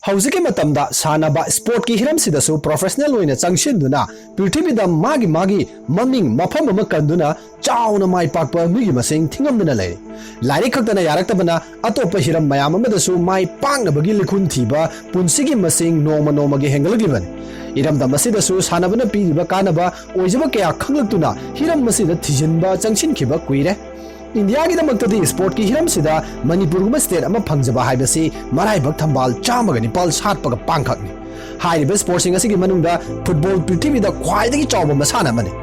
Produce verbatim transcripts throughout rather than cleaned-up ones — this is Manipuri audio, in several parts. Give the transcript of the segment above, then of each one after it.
ꯍꯧꯖꯤꯛꯀꯤ ꯃꯇꯝꯗ ꯁꯥꯟꯅꯕ ꯁ꯭ꯄꯣꯔꯠꯀꯤ ꯍꯤꯔꯝꯁꯤꯗꯁꯨ ꯄ꯭ꯔꯣꯐꯦꯁꯅꯦꯜ ꯑꯣꯏꯅ ꯆꯪꯁꯤꯟꯗꯨꯅ ꯄ꯭ꯔꯤꯊꯤꯕꯤꯗ ꯃꯥꯒꯤ ꯃꯥꯒꯤ ꯃꯃꯤꯡ ꯃꯐꯝ ꯑꯃ ꯀꯟꯗꯨꯅ ꯆꯥꯎꯅ ꯃꯥꯏ ꯄꯥꯛꯄ ꯃꯤꯒꯤ ꯃꯁꯤꯡ ꯊꯤꯉꯝꯗꯅ ꯂꯩꯔꯤ꯫ ꯂꯥꯏꯔꯤꯛ ꯈꯛꯇꯅ ꯌꯥꯔꯛꯇꯕꯅ ꯑꯇꯣꯞꯄ ꯍꯤꯔꯝ ꯃꯌꯥꯝ ꯑꯃꯗꯁꯨ ꯃꯥꯏ ꯄꯥꯛꯅꯕꯒꯤ ꯂꯤꯈꯨꯟ ꯊꯤꯕ ꯄꯨꯟꯁꯤꯒꯤ ꯃꯁꯤꯡ ꯅꯣꯡꯃ ꯅꯣꯡꯃꯒꯤ ꯍꯦꯟꯒꯠꯂꯛꯂꯤꯕꯅꯤ꯫ ꯏꯔꯝꯗꯝ ꯑꯁꯤꯗꯁꯨ ꯁꯥꯟꯅꯕꯅ ꯄꯤꯔꯤꯕ ꯀꯥꯟꯅꯕ ꯑꯣꯏꯖꯕ ꯀꯌꯥ ꯈꯪꯂꯛꯇꯨꯅ ꯍꯤꯔꯝ ꯑꯁꯤꯗ ꯊꯤꯖꯤꯟꯕ ꯆꯪꯁꯤꯟꯈꯤꯕ ꯀꯨꯏꯔꯦ꯫ ꯏꯟꯗꯤꯌꯥꯒꯤꯗꯃꯛꯇꯗꯤ ꯁ꯭ꯄꯣꯔꯠꯀꯤ ꯍꯤꯔꯝꯁꯤꯗ ꯃꯅꯤꯄꯨꯔꯒꯨꯝꯕ ꯁ꯭ꯇꯦꯠ ꯑꯃ ꯐꯪꯖꯕ ꯍꯥꯏꯕꯁꯤ ꯃꯔꯥꯏꯕꯛ ꯊꯝꯕꯥꯜ ꯆꯥꯝꯃꯒ ꯅꯤꯄꯥꯜ ꯁꯥꯠꯄꯒ ꯄꯥꯡꯈꯛꯅꯤ꯫ ꯍꯥꯏꯔꯤꯕ ꯁ꯭ꯄꯣꯔꯠꯁꯤꯡ ꯑꯁꯤꯒꯤ ꯃꯅꯨꯡꯗ ꯐꯨꯠꯕꯣꯜ ꯄ꯭ꯔꯤꯊꯤꯕꯤꯗ ꯈ꯭ꯋꯥꯏꯗꯒꯤ ꯆꯥꯎꯕ ꯃꯁꯥꯟꯅ ꯑꯃꯅꯤ꯫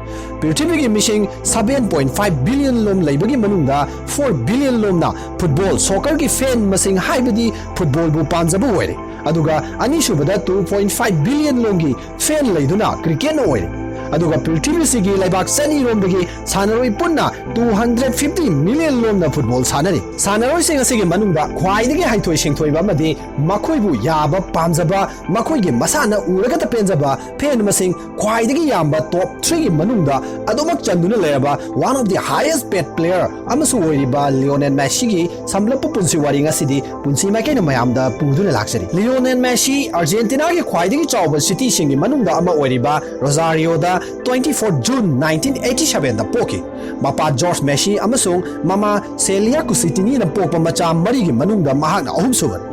ꯄ꯭ꯔꯤꯊꯤꯕꯤꯒꯤ ꯃꯤꯁꯤꯡ seven point five billion ꯂꯣꯝ ꯂꯩꯕꯒꯤ ꯃꯅꯨꯡꯗ four billion ꯂꯣꯝꯅ ꯐꯨꯠꯕꯣꯜ, ꯁꯣꯀꯔꯒꯤ ꯐꯦꯟ ꯃꯁꯤꯡ ꯍꯥꯏꯕꯗꯤ ꯐꯨꯠꯕꯣꯜꯕꯨ ꯄꯥꯝꯖꯕ ꯑꯣꯏꯔꯦ꯫ ꯑꯗꯨꯒ ꯑꯅꯤꯁꯨꯕꯗ two point five billion ꯂꯣꯝꯒꯤ ꯐꯦꯟ ꯂꯩꯗꯨꯅ ꯀ꯭ꯔꯤꯀꯦꯠꯅ ꯑꯣꯏꯔꯦ꯫ ꯑꯗꯨꯒ ꯄ꯭ꯔꯤꯊꯤꯕꯤꯁꯤꯒꯤ ꯂꯩꯕꯥꯛ ꯆꯅꯤꯔꯣꯝꯗꯒꯤ ꯁꯥꯟꯅꯔꯣꯏ ꯄꯨꯟꯅ two hundred fifty million ꯂꯣꯝꯅ ꯐꯨꯠꯕꯣꯜ ꯁꯥꯟꯅꯔꯤ꯫ ꯁꯥꯟꯅꯔꯣꯏꯁꯤꯡ ꯑꯁꯤꯒꯤ ꯃꯅꯨꯡꯗ ꯈ꯭ꯋꯥꯏꯗꯒꯤ ꯍꯩꯊꯣꯏ ꯁꯤꯡꯊꯣꯏꯕ ꯑꯃꯗꯤ ꯃꯈꯣꯏꯕꯨ ꯌꯥꯕ, ꯄꯥꯝꯖꯕ, ꯃꯈꯣꯏꯒꯤ ꯃꯁꯥꯟꯅ ꯎꯔꯒꯇ ꯄꯦꯟꯖꯕ ꯐꯦꯟ ꯃꯁꯤꯡ ꯈ꯭ꯋꯥꯏꯗꯒꯤ ꯌꯥꯝꯕ ꯇꯣꯞ ꯊ꯭ꯔꯤꯒꯤ ꯃꯅꯨꯡꯗ ꯑꯗꯨꯃꯛ ꯆꯟꯗꯨꯅ ꯂꯩꯔꯕ one of the highest paid player ꯑꯃꯁꯨ ꯑꯣꯏꯔꯤꯕ ꯂꯤꯑꯣꯅꯦꯜ ꯃꯦꯁꯤꯒꯤ ꯁꯝꯂꯞꯄ ꯄꯨꯟꯁꯤ ꯋꯥꯔꯤ ꯉꯁꯤꯗꯤ ꯄꯨꯟꯁꯤ ꯃꯥꯏꯀꯩꯅ ꯃꯌꯥꯝꯗ ꯄꯨꯗꯨꯅ ꯂꯥꯛꯆꯔꯤ꯫ ꯂꯤꯑꯣꯅꯦꯜ ꯃꯦꯁꯤ ꯑꯥꯔꯖꯦꯟꯇꯤꯅꯥꯒꯤ ꯈ꯭ꯋꯥꯏꯗꯒꯤ ꯆꯥꯎꯕ ꯁꯤꯇꯤꯁꯤꯡꯒꯤ ꯃꯅꯨꯡꯗ ꯑꯃ ꯑꯣꯏꯔꯤꯕ ꯔꯣꯖꯥꯔꯤꯌꯣꯗ twenty four June nineteen eighty sevenꯗ ꯄꯣꯛꯈꯤ꯫ ꯃꯄꯥ ꯖꯣꯔꯖ ꯃꯦꯁꯤ ꯑꯃꯁꯨꯡ ꯃꯃꯥ ꯁꯦꯂꯤꯌꯥ ꯀꯨꯁꯤꯇꯤꯅꯤꯅ ꯄꯣꯛꯄ ꯃꯆꯥ ꯃꯔꯤꯒꯤ ꯃꯅꯨꯡꯗ ꯃꯍꯥꯛꯅ ꯑꯍꯨꯝꯁꯨꯕꯅꯤ꯫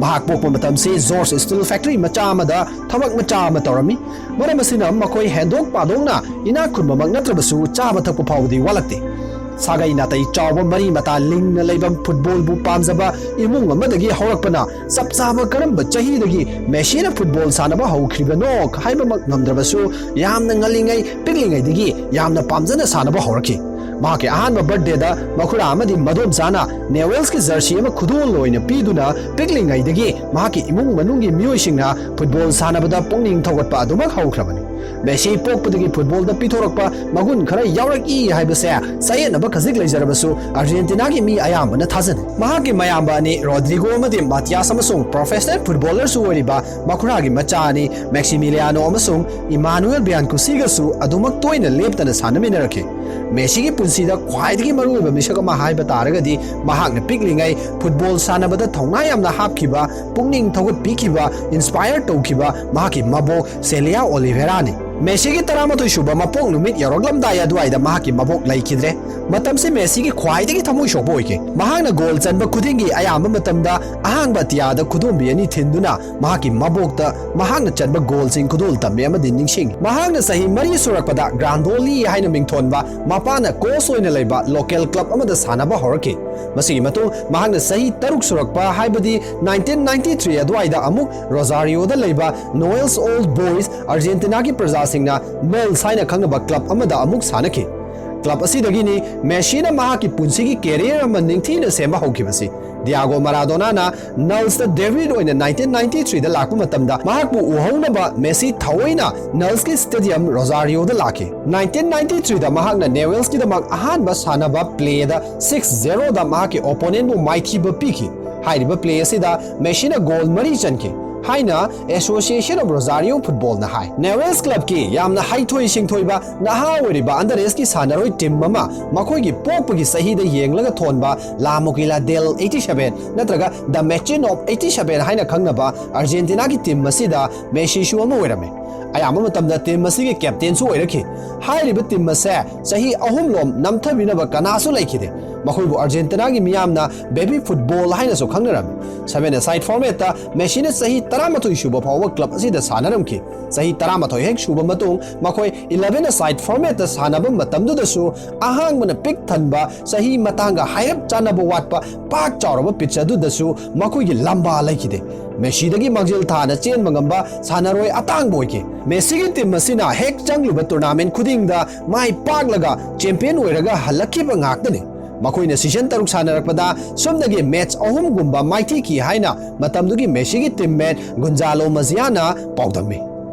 ꯃꯍꯥꯛ ꯄꯣꯛꯄ ꯃꯇꯝꯁꯤ ꯖꯣꯔꯖ ꯁ꯭ꯇꯤꯜ ꯐꯦꯛꯇꯔꯤ ꯃꯆꯥ ꯑꯃꯗ ꯊꯕꯛ ꯃꯆꯥ ꯑꯃ ꯇꯧꯔꯝꯃꯤ꯫ ꯃꯔꯝ ꯑꯁꯤꯅ ꯃꯈꯣꯏ ꯍꯦꯟꯗꯣꯛ ꯄꯥꯗꯣꯛꯅ ꯏꯅꯥꯛ ꯈꯨꯟꯕꯃꯛ ꯅꯠꯇ꯭ꯔꯕꯁꯨ ꯆꯥꯕ ꯊꯛꯄ ꯐꯥꯎꯕꯗꯤ ꯋꯥꯠꯂꯛꯇꯦ꯫ ꯁꯥꯒꯩ ꯅꯥꯇꯩ ꯆꯥꯎꯕ ꯃꯔꯤ ꯃꯇꯥ ꯂꯤꯡꯅ ꯂꯩꯕ ꯐꯨꯠꯕꯣꯜꯕꯨ ꯄꯥꯝꯖꯕ ꯏꯃꯨꯡ ꯑꯃꯗꯒꯤ ꯍꯧꯔꯛꯄꯅ ꯆꯞ ꯆꯥꯕ ꯀꯔꯝꯕ ꯆꯍꯤꯗꯒꯤ ꯃꯦꯁꯤꯅ ꯐꯨꯠꯕꯣꯜ ꯁꯥꯟꯅꯕ ꯍꯧꯈ꯭ꯔꯤꯕꯅꯣ ꯍꯥꯏꯕꯃꯛ ꯉꯝꯗ꯭ꯔꯕꯁꯨ ꯌꯥꯝꯅ ꯉꯜꯂꯤꯉꯩ ꯄꯤꯛꯂꯤꯉꯩꯗꯒꯤ ꯌꯥꯝꯅ ꯄꯥꯝꯖꯅ ꯁꯥꯟꯅꯕ ꯍꯧꯔꯛꯈꯤ꯫ ꯃꯍꯥꯛꯀꯤ ꯑꯍꯥꯟꯕ ꯕꯔꯊꯗꯦꯗ ꯃꯈꯨꯔꯥ ꯑꯃꯗꯤ ꯃꯗꯣꯝꯆꯥꯅ ꯅꯦꯋꯦꯜꯁꯀꯤ ꯖꯔꯁꯤ ꯑꯃ ꯈꯨꯗꯣꯜ ꯑꯣꯏꯅ ꯄꯤꯗꯨꯅ ꯄꯤꯛꯂꯤꯉꯩꯗꯒꯤ ꯃꯍꯥꯛꯀꯤ ꯏꯃꯨꯡ ꯃꯅꯨꯡꯒꯤ ꯃꯤꯑꯣꯏꯁꯤꯡꯅ ꯐꯨꯠꯕꯣꯜ ꯁꯥꯟꯅꯕꯗ ꯄꯨꯛꯅꯤꯡ ꯊꯧꯒꯠꯄ ꯑꯗꯨꯃꯛ ꯍꯧꯈ꯭ꯔꯕꯅꯤ꯫ ꯃꯦꯁꯤ ꯄꯣꯛꯄꯗꯒꯤ ꯐꯨꯠꯕꯣꯜꯗ ꯄꯤꯊꯣꯔꯛꯄ ꯃꯒꯨꯟ ꯈꯔ ꯌꯥꯎꯔꯛꯏ ꯍꯥꯏꯕꯁꯦ ꯆꯌꯦꯠꯅꯕ ꯈꯖꯤꯛ ꯂꯩꯖꯔꯕꯁꯨ ꯑꯥꯔꯖꯦꯟꯇꯤꯅꯥꯒꯤ ꯃꯤ ꯑꯌꯥꯝꯕꯅ ꯊꯥꯖꯅꯩ꯫ ꯃꯍꯥꯛꯀꯤ ꯃꯌꯥꯝꯕ ꯑꯅꯤ ꯔꯣꯗ꯭ꯔꯤꯒꯣ ꯑꯃꯗꯤ ꯃꯥꯇꯤꯌꯥꯁ ꯑꯃꯁꯨꯡ ꯄ꯭ꯔꯣꯐꯦꯁꯅꯦꯜ ꯐꯨꯠꯕꯣꯂꯔꯁꯨ ꯑꯣꯏꯔꯤꯕ ꯃꯈꯨꯔꯥꯒꯤ ꯃꯆꯥ ꯑꯅꯤ ꯃꯦꯛꯁꯤꯃꯤꯂꯤꯌꯥꯅꯣ ꯑꯃꯁꯨꯡ ꯏꯃꯥꯅꯨꯑꯦꯜ ꯕꯤꯌꯥꯟꯀꯨꯁꯤꯒꯁꯨ ꯑꯗꯨꯃꯛ ꯇꯣꯏꯅ ꯂꯦꯞꯇꯅ ꯁꯥꯟꯅꯃꯤꯟꯅꯔꯛꯈꯤ꯫ ꯃꯦꯁꯤꯒꯤ ꯄꯨꯟꯁꯤꯗ ꯈ꯭ꯋꯥꯏꯗꯒꯤ ꯃꯔꯨꯑꯣꯏꯕ ꯃꯤꯁꯛ ꯑꯃ ꯍꯥꯏꯕ ꯇꯥꯔꯒꯗꯤ ꯃꯍꯥꯛꯅ ꯄꯤꯛꯂꯤꯉꯩ ꯐꯨꯠꯕꯣꯜ ꯁꯥꯟꯅꯕꯗ ꯊꯧꯅꯥ ꯌꯥꯝꯅ ꯍꯥꯞꯈꯤꯕ, ꯄꯨꯛꯅꯤꯡ ꯊꯧꯒꯠꯄꯤꯈꯤꯕ, ꯏꯟꯁꯄꯥꯌꯔ ꯇꯧꯈꯤꯕ ꯃꯍꯥꯛꯀꯤ ꯃꯕꯣꯛ ꯁꯦꯂꯤꯌꯥ ꯑꯣꯂꯤꯚꯦꯔꯥꯅꯤ꯫ ꯃꯦꯁꯤꯒꯤ ꯇꯔꯥꯃꯥꯊꯣꯏ ꯁꯨꯕ ꯃꯄꯣꯛ ꯅꯨꯃꯤꯠ ꯌꯧꯔꯛꯂꯝꯗꯥꯏ ꯑꯗꯨꯋꯥꯏꯗ ꯃꯍꯥꯛꯀꯤ ꯃꯕꯣꯛ ꯂꯩꯈꯤꯗ꯭ꯔꯦ꯫ ꯃꯇꯝꯁꯤ ꯃꯦꯁꯤꯒꯤ ꯈ꯭ꯋꯥꯏꯗꯒꯤ ꯊꯃꯣꯏ ꯁꯣꯛꯄ ꯑꯣꯏꯈꯤ꯫ ꯃꯍꯥꯛꯅ ꯒꯣꯜ ꯆꯟꯕ ꯈꯨꯗꯤꯡꯒꯤ ꯑꯌꯥꯝꯕ ꯃꯇꯝꯗ ꯑꯍꯥꯡꯕ ꯑꯇꯤꯌꯥꯗ ꯈꯨꯗꯣꯝꯕꯤ ꯑꯅꯤ ꯊꯤꯟꯗꯨꯅ ꯃꯍꯥꯛꯀꯤ ꯃꯕꯣꯛꯇ ꯃꯍꯥꯛꯅ ꯆꯟꯕ ꯒꯣꯜꯁꯤꯡ ꯈꯨꯗꯣꯜ ꯇꯝꯃꯤ ꯑꯃꯗꯤ ꯅꯤꯡꯁꯤꯡꯉꯤ꯫ ꯃꯍꯥꯛꯅ ꯆꯍꯤ ꯃꯔꯤ ꯁꯨꯔꯛꯄꯗ ꯒ꯭ꯔꯥꯟꯗꯣꯂꯤ ꯍꯥꯏꯅ ꯃꯤꯡꯊꯣꯟꯕ ꯃꯄꯥꯅ ꯀꯣꯆ ꯑꯣꯏꯅ ꯂꯩꯕ ꯂꯣꯀꯦꯜ ꯀ꯭ꯂꯕ ꯑꯃꯗ ꯁꯥꯟꯅꯕ ꯍꯧꯔꯛꯈꯤ꯫ ꯃꯁꯤꯒꯤ ꯃꯇꯨꯡ ꯃꯍꯥꯛꯅ ꯆꯍꯤ ꯇꯔꯨꯛ ꯁꯨꯔꯛꯄ, ꯍꯥꯏꯕꯗꯤ ꯅꯥꯏꯟꯇꯤꯟ ꯅꯥꯏꯟꯇꯤ ꯊ꯭ꯔꯤ ꯑꯗꯨꯋꯥꯏꯗ ꯑꯃꯨꯛ ꯔꯣꯖꯥꯔꯤꯌꯣꯗ ꯂꯩꯕ ꯅꯣꯌꯦꯜꯁ ꯑꯣꯜ ꯕꯣꯏꯁ, ꯑꯥꯔꯖꯦꯟꯇꯤꯅꯥꯒꯤ ꯄ꯭ꯔꯖꯥꯁꯤꯡꯅ ꯅꯜꯁ ꯍꯥꯏꯅ ꯈꯪꯅꯕ ꯀ꯭ꯂꯕ ꯑꯃꯗ ꯑꯃꯨꯛ ꯁꯥꯟꯅꯈꯤ꯫ ꯀ꯭ꯂꯕ ꯑꯁꯤꯗꯒꯤꯅꯤ ꯃꯦꯁꯤꯅ ꯃꯍꯥꯛꯀꯤ ꯄꯨꯟꯁꯤꯒꯤ ꯀꯦꯔꯤꯌꯔ ꯑꯃ ꯅꯤꯡꯊꯤꯅ ꯁꯦꯝꯕ ꯍꯧꯈꯤꯕꯁꯤ꯫ ꯗꯤꯌꯥꯒꯣ ꯃꯥꯔꯥꯗꯣꯅꯥꯅ ꯅꯜꯁꯇ ꯗꯦꯕꯤꯠ ꯑꯣꯏꯅ ꯅꯥꯏꯟꯇꯤꯟ ꯅꯥꯏꯟꯇꯤ ꯊ꯭ꯔꯤꯗ ꯂꯥꯛꯄ ꯃꯇꯝꯗ ꯃꯍꯥꯛꯄꯨ ꯎꯍꯧꯅꯕ ꯃꯦꯁꯤ ꯊꯑꯣꯏꯅ ꯅꯜꯁꯀꯤ ꯁ꯭ꯇꯦꯗꯤꯌꯝ ꯔꯣꯖꯥꯔꯤꯌꯣꯗ ꯂꯥꯛꯈꯤ꯫ ꯅꯥꯏꯟꯇꯤꯟ ꯅꯥꯏꯟꯇꯤ ꯊ꯭ꯔꯤꯗ ꯃꯍꯥꯛꯅ ꯅꯦꯋꯦꯜꯁꯀꯤꯗꯃꯛ ꯑꯍꯥꯟꯕ ꯁꯥꯟꯅꯕ ꯄ꯭ꯂꯦꯗ ꯁꯤꯛꯁ ꯖꯦꯔꯣꯗ ꯃꯍꯥꯛꯀꯤ ꯑꯣꯄꯣꯅꯦꯟꯕꯨ ꯃꯥꯏꯊꯤꯕ ꯄꯤꯈꯤ꯫ ꯍꯥꯏꯔꯤꯕ ꯄ꯭ꯂꯦ ꯑꯁꯤꯗ ꯃꯦꯁꯤꯅ ꯒꯣꯜ ꯃꯔꯤ ꯆꯟꯈꯤ ꯍꯥꯏꯅ Association of Rosario Footballꯅ ꯍꯥꯏ꯫ ꯅꯦꯋꯦꯜꯁ ꯀ꯭ꯂꯕꯀꯤ ꯌꯥꯝꯅ ꯍꯩꯊꯣꯏ ꯁꯤꯡꯊꯣꯏꯕ ꯅꯍꯥ ꯑꯣꯏꯔꯤꯕ ꯑꯟꯗꯔ ꯑꯦꯖꯀꯤ ꯁꯥꯟꯅꯔꯣꯏ ꯇꯤꯝ ꯑꯃ ꯃꯈꯣꯏꯒꯤ ꯄꯣꯛꯄꯒꯤ ꯆꯍꯤꯗ ꯌꯦꯡꯂꯒ ꯊꯣꯟꯕ La Moquila del eighty seven ꯅꯠꯇ꯭ꯔꯒ The Machine of eighty seven ꯍꯥꯏꯅ ꯈꯪꯅꯕ ꯑꯥꯔꯖꯦꯟꯇꯤꯅꯥꯒꯤ ꯇꯤꯝ ꯑꯁꯤꯗ ꯃꯦꯁꯤꯁꯨ ꯑꯃ ꯑꯣꯏꯔꯝꯃꯤ꯫ ꯑꯌꯥꯝꯕ ꯃꯇꯝꯗ ꯇꯤꯝ ꯑꯁꯤꯒꯤ ꯀꯦꯞꯇꯦꯟꯁꯨ ꯑꯣꯏꯔꯛꯈꯤ꯫ ꯍꯥꯏꯔꯤꯕ ꯇꯤꯝ ꯑꯁꯦ ꯆꯍꯤ ꯑꯍꯨꯝꯂꯣꯝ ꯅꯝꯊꯕꯤꯅꯕ ꯀꯅꯥꯁꯨ ꯂꯩꯈꯤꯗꯦ꯫ ꯃꯈꯣꯏꯕꯨ ꯑꯥꯔꯖꯦꯟꯇꯤꯅꯥꯒꯤ ꯃꯤꯌꯥꯝꯅ ꯕꯦꯕꯤ ꯐꯨꯠꯕꯣꯜ ꯍꯥꯏꯅꯁꯨ ꯈꯪꯅꯔꯝꯃꯤ꯫ ꯁꯚꯦꯟ ꯑꯦ ꯁꯥꯏꯠ ꯐꯣꯔꯃꯦꯠꯇ ꯃꯦꯁꯤꯅ ꯆꯍꯤ ꯇꯔꯥꯃꯥꯊꯣꯏ ꯁꯨꯕ ꯐꯥꯎꯕ ꯀ꯭ꯂꯕ ꯑꯁꯤꯗ ꯁꯥꯟꯅꯔꯝꯈꯤ꯫ ꯆꯍꯤ ꯇꯔꯥꯃꯥꯊꯣꯏ ꯍꯦꯛ ꯁꯨꯕ ꯃꯇꯨꯡ ꯃꯈꯣꯏ ꯏꯂꯚꯦꯟ ꯑꯦ ꯁꯥꯏꯠ ꯐꯣꯔꯃꯦꯠꯇ ꯁꯥꯟꯅꯕ ꯃꯇꯝꯗꯨꯗꯁꯨ ꯑꯍꯥꯡꯕꯅ ꯄꯤꯛ ꯊꯟꯕ, ꯆꯍꯤ ꯃꯇꯥꯡꯒ ꯍꯥꯏꯔꯞ ꯆꯥꯟꯅꯕ ꯋꯥꯠꯄ ꯄꯥꯛ ꯆꯥꯎꯔꯕ ꯄꯤꯠꯆ ꯑꯗꯨꯗꯁꯨ ꯃꯈꯣꯏꯒꯤ ꯂꯝꯕꯥ ꯂꯩꯈꯤꯗꯦ꯫ ꯃꯦꯁꯤꯗꯒꯤ ꯃꯥꯡꯖꯤꯜ ꯊꯥꯅ ꯆꯦꯟꯕ ꯉꯝꯕ ꯁꯥꯟꯅꯔꯣꯏ ꯑꯇꯥꯡꯕ ꯑꯣꯏꯈꯤ꯫ ꯃꯦꯁꯤꯒꯤ ꯇꯤꯝ ꯑꯁꯤꯅ ꯍꯦꯛ ꯆꯪꯂꯨꯕ ꯇꯣꯔꯅꯥꯃꯦꯟ ꯈꯨꯗꯤꯡꯗ ꯃꯥꯏ ꯄꯥꯛꯂꯒ ꯆꯦꯝꯄꯤꯌꯟ ꯑꯣꯏꯔꯒ ꯍꯜꯂꯛꯈꯤꯕ ꯉꯥꯛꯇꯅꯤ꯫ ꯃꯈꯣꯏꯅ ꯁꯤꯖꯟ ꯇꯔꯨꯛ ꯁꯥꯟꯅꯔꯛꯄꯗ ꯁꯨꯞꯅꯒꯤ ꯃꯦꯆ ꯑꯍꯨꯝꯒꯨꯝꯕ ꯃꯥꯏꯊꯤꯈꯤ ꯍꯥꯏꯅ ꯃꯇꯝꯗꯨꯒꯤ ꯃꯦꯁꯤꯒꯤ ꯇꯤꯝꯃꯦꯠ ꯒꯨꯟꯖꯥꯂꯣ ꯃꯖꯤꯌꯥꯅ ꯄꯥꯎꯗꯝꯃꯤ꯫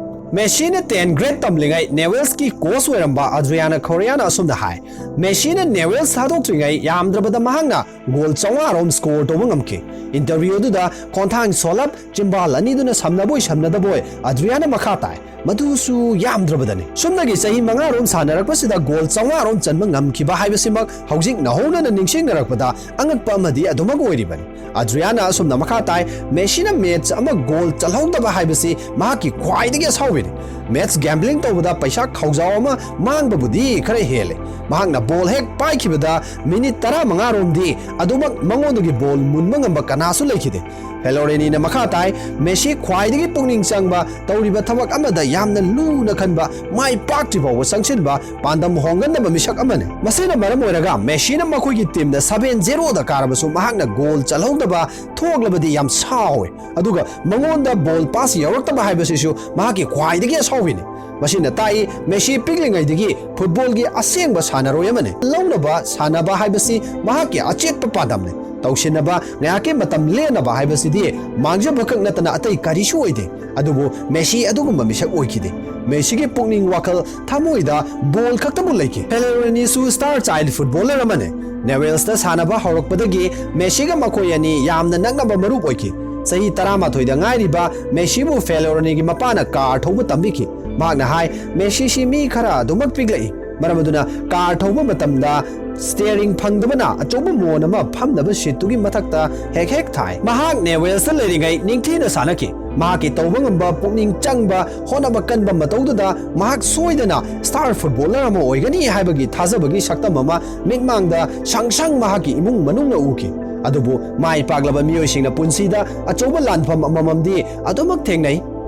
ꯃꯦꯁꯤꯅ ꯇꯦꯟ ꯒ꯭ꯔꯦꯗ ꯇꯝꯂꯤꯉꯩ ꯅꯦꯋꯦꯜꯁꯀꯤ ꯀꯣꯆ ꯑꯣꯏꯔꯝꯕ ꯑꯗ꯭ꯔꯤꯌꯥꯅ ꯈꯣꯔꯤꯌꯥꯅ ꯑꯁꯨꯝꯅ ꯍꯥꯏ, ꯃꯦꯁꯤꯅ ꯅꯦꯋꯦꯜꯁ ꯊꯥꯗꯣꯛꯇ꯭ꯔꯤꯉꯩ ꯌꯥꯝꯗ꯭ꯔꯕꯗ ꯃꯍꯥꯛꯅ ꯒꯣꯜ ꯆꯥꯝꯃꯉꯥ ꯔꯣꯝ ꯁ꯭ꯀꯣꯔ ꯇꯧꯕ ꯉꯝꯈꯤ꯫ ꯏꯟꯇꯔꯚ꯭ꯌꯨ ꯑꯗꯨꯗ ꯈꯣꯡꯊꯥꯡ ꯁꯣꯜꯂꯞ ꯆꯤꯝꯕꯥꯜ ꯑꯅꯤꯗꯨꯅ ꯁꯝꯅꯕꯣꯏ ꯁꯝꯅꯗꯕꯣꯏ ꯑꯗ꯭ꯔꯤꯌꯥꯅ ꯃꯈꯥ ꯇꯥꯏ, ꯃꯗꯨꯁꯨ ꯌꯥꯝꯗ꯭ꯔꯕꯗꯅꯤ꯫ ꯁꯨꯞꯅꯒꯤ ꯆꯍꯤ ꯃꯉꯥ ꯔꯣꯝ ꯁꯥꯟꯅꯔꯛꯄꯁꯤꯗ ꯒꯣꯜ ꯆꯥꯝꯃꯉꯥ ꯔꯣꯝ ꯆꯟꯕ ꯉꯝꯈꯤꯕ ꯍꯥꯏꯕꯁꯤꯃꯛ ꯍꯧꯖꯤꯛ ꯅꯧꯍꯧꯅꯅ ꯅꯤꯡꯁꯤꯡꯅꯔꯛꯄꯗ ꯑꯉꯛꯄ ꯑꯃꯗꯤ ꯑꯗꯨꯃꯛ ꯑꯣꯏꯔꯤꯕꯅꯤ꯫ ꯑꯗ꯭ꯔꯤꯌꯥꯅ ꯑꯁꯨꯝꯅ ꯃꯈꯥ ꯇꯥꯏ, ꯃꯦꯁꯤꯅ ꯃꯦꯆ ꯑꯃ ꯒꯣꯜ ꯆꯜꯍꯧꯗꯕ ꯍꯥꯏꯕꯁꯤ ꯃꯍꯥꯛꯀꯤ ꯈ꯭ꯋꯥꯏꯗꯒꯤ ꯑꯁꯥꯎꯕꯅꯤ꯫ ꯃꯦꯆ ꯒꯦꯝꯕ꯭ꯂꯤꯡ ꯇꯧꯕꯗ ꯄꯩꯁꯥ ꯈꯥꯎꯖꯥꯎ ꯑꯃ ꯃꯥꯡꯕꯕꯨꯗꯤ ꯈꯔ ꯍꯦꯜꯂꯦ꯫ ꯃꯍꯥꯛꯅ ꯕꯣꯜ ꯍꯦꯛ ꯄꯥꯏꯈꯤꯕꯗ ꯃꯤꯅꯤꯠ ꯇꯔꯥꯃꯉꯥ ꯔꯣꯝꯗꯤ ꯑꯗꯨꯃꯛ ꯃꯉꯣꯟꯗꯒꯤ ꯕꯣꯜ ꯃꯨꯟꯕ ꯉꯝꯕ ꯀꯅꯥꯁꯨ ꯂꯩꯈꯤꯗꯦ꯫ ꯐꯦꯂꯣꯔꯦꯅꯤꯅ ꯃꯈꯥ ꯇꯥꯏ, ꯃꯦꯁꯤ ꯈ꯭ꯋꯥꯏꯗꯒꯤ ꯄꯨꯛꯅꯤꯡ ꯆꯪꯕ, ꯇꯧꯔꯤꯕ ꯊꯕꯛ ꯑꯃꯗ ꯌꯥꯝꯅ ꯂꯨꯅ ꯈꯟꯕ, ꯃꯥꯏ ꯄꯥꯛꯇ꯭ꯔꯤ ꯐꯥꯎꯕ ꯆꯪꯁꯤꯟꯕ, ꯄꯥꯟꯗꯝ ꯍꯣꯡꯒꯟꯗꯕ ꯃꯤꯁꯛ ꯑꯃꯅꯤ꯫ ꯃꯁꯤꯅ ꯃꯔꯝ ꯑꯣꯏꯔꯒ ꯃꯦꯁꯤꯅ ꯃꯈꯣꯏꯒꯤ ꯇꯤꯝꯗ ꯁꯚꯦꯟ ꯖꯦꯔꯣꯗ ꯀꯥꯔꯕꯁꯨ ꯃꯍꯥꯛꯅ ꯒꯣꯜ ꯆꯜꯍꯧꯗꯕ ꯊꯣꯛꯂꯕꯗꯤ ꯌꯥꯝ ꯁꯥꯎꯋꯦ, ꯑꯗꯨꯒ ꯃꯉꯣꯟꯗ ꯕꯣꯜ ꯄꯥꯁ ꯌꯧꯔꯛꯇꯕ ꯍꯥꯏꯕꯁꯤꯁꯨ ꯃꯍꯥꯛꯀꯤ ꯈ꯭ꯋꯥꯏꯗꯒꯤ ꯑꯁꯥꯎꯕꯤꯅꯤ꯫ ꯃꯁꯤꯅ ꯇꯥꯛꯏ, ꯃꯦꯁꯤ ꯄꯤꯛꯂꯤꯉꯩꯗꯒꯤ ꯐꯨꯠꯕꯣꯜꯒꯤ ꯑꯁꯦꯡꯕ ꯁꯥꯟꯅꯔꯣꯏ ꯑꯃꯅꯤ꯫ ꯂꯧꯅꯕ ꯁꯥꯟꯅꯕ ꯍꯥꯏꯕꯁꯤ ꯃꯍꯥꯛꯀꯤ ꯑꯆꯦꯠꯄ ꯄꯥꯟꯗꯝꯅꯤ꯫ ꯇꯧꯁꯤꯟꯅꯕ, ꯉꯥꯏꯍꯥꯛꯀꯤ ꯃꯇꯝ ꯂꯦꯟꯅꯕ ꯍꯥꯏꯕꯁꯤꯗꯤ ꯃꯥꯡꯖꯕ ꯈꯛ ꯅꯠꯇꯅ ꯑꯇꯩ ꯀꯔꯤꯁꯨ ꯑꯣꯏꯗꯦ꯫ ꯑꯗꯨꯕꯨ ꯃꯦꯁꯤ ꯑꯗꯨꯒꯨꯝꯕ ꯃꯤꯁꯛ ꯑꯣꯏꯈꯤꯗꯦ꯫ ꯃꯦꯁꯤꯒꯤ ꯄꯨꯛꯅꯤꯡ ꯋꯥꯈꯜ ꯊꯃꯣꯏꯗ ꯕꯣꯜ ꯈꯛꯇꯕꯨ ꯂꯩꯈꯤ꯫ ꯐꯦꯂꯣꯔꯦꯅꯤꯁꯨ ꯁ꯭ꯇꯥꯔ ꯆꯥꯏꯜꯗ ꯐꯨꯠꯕꯣꯂꯔ ꯑꯃꯅꯤ꯫ ꯅꯦꯋꯦꯜꯁꯇ ꯁꯥꯟꯅꯕ ꯍꯧꯔꯛꯄꯗꯒꯤ ꯃꯦꯁꯤꯒ ꯃꯈꯣꯏ ꯑꯅꯤ ꯌꯥꯝꯅ ꯅꯛꯅꯕ ꯃꯔꯨꯞ ꯑꯣꯏꯈꯤ꯫ ꯆꯍꯤ ꯇꯔꯥꯃꯥꯊꯣꯏꯗ ꯉꯥꯏꯔꯤꯕ ꯃꯦꯁꯤꯕꯨ ꯐꯦꯂꯣꯔꯦꯅꯤꯒꯤ ꯃꯄꯥꯅ ꯀꯥꯔ ꯊꯧꯕ ꯇꯝꯕꯤꯈꯤ꯫ ꯃꯍꯥꯛꯅ ꯍꯥꯏ, ꯃꯦꯁꯤꯁꯤ ꯃꯤ ꯈꯔ ꯑꯗꯨꯃꯛ ꯄꯤꯛꯂꯛꯏ, ꯃꯔꯝ ꯑꯗꯨꯅ ꯀꯥꯔ ꯊꯧꯕ ꯃꯇꯝꯗ ꯁ꯭ꯇꯤꯌꯔꯤꯡ ꯐꯪꯗꯕꯅ ꯑꯆꯧꯕ ꯃꯣꯟ ꯑꯃ ꯐꯝꯅꯕ ꯁꯤꯠꯇꯨꯒꯤ ꯃꯊꯛꯇ ꯍꯦꯛ ꯍꯦꯛ ꯊꯥꯏ꯫ ꯃꯍꯥꯛ ꯅꯦꯋꯦꯜꯁꯇ ꯂꯩꯔꯤꯉꯩ ꯅꯤꯡꯊꯤꯅ ꯁꯥꯟꯅꯈꯤ꯫ ꯃꯍꯥꯛꯀꯤ ꯇꯧꯕ ꯉꯝꯕ, ꯄꯨꯛꯅꯤꯡ ꯆꯪꯕ, ꯍꯣꯠꯅꯕ ꯀꯟꯕ ꯃꯇꯧꯗꯨꯗ ꯃꯍꯥꯛ ꯁꯣꯏꯗꯅ ꯁ꯭ꯇꯥꯔ ꯐꯨꯠꯕꯣꯂꯔ ꯑꯃ ꯑꯣꯏꯒꯅꯤ ꯍꯥꯏꯕꯒꯤ ꯊꯥꯖꯕꯒꯤ ꯁꯛꯇꯝ ꯑꯃ ꯃꯤꯠꯃꯥꯡꯗ ꯁꯪ ꯁꯪ ꯃꯍꯥꯛꯀꯤ ꯏꯃꯨꯡ ꯃꯅꯨꯡꯅ ꯎꯈꯤ꯫ ꯑꯗꯨꯕꯨ ꯃꯥꯏ ꯄꯥꯛꯂꯕ ꯃꯤꯑꯣꯏꯁꯤꯡꯅ ꯄꯨꯟꯁꯤꯗ ꯑꯆꯧꯕ ꯂꯥꯟꯐꯝ ꯑꯃꯃꯝꯗꯤ ꯑꯗꯨꯃꯛ ꯊꯦꯡꯅꯩ꯫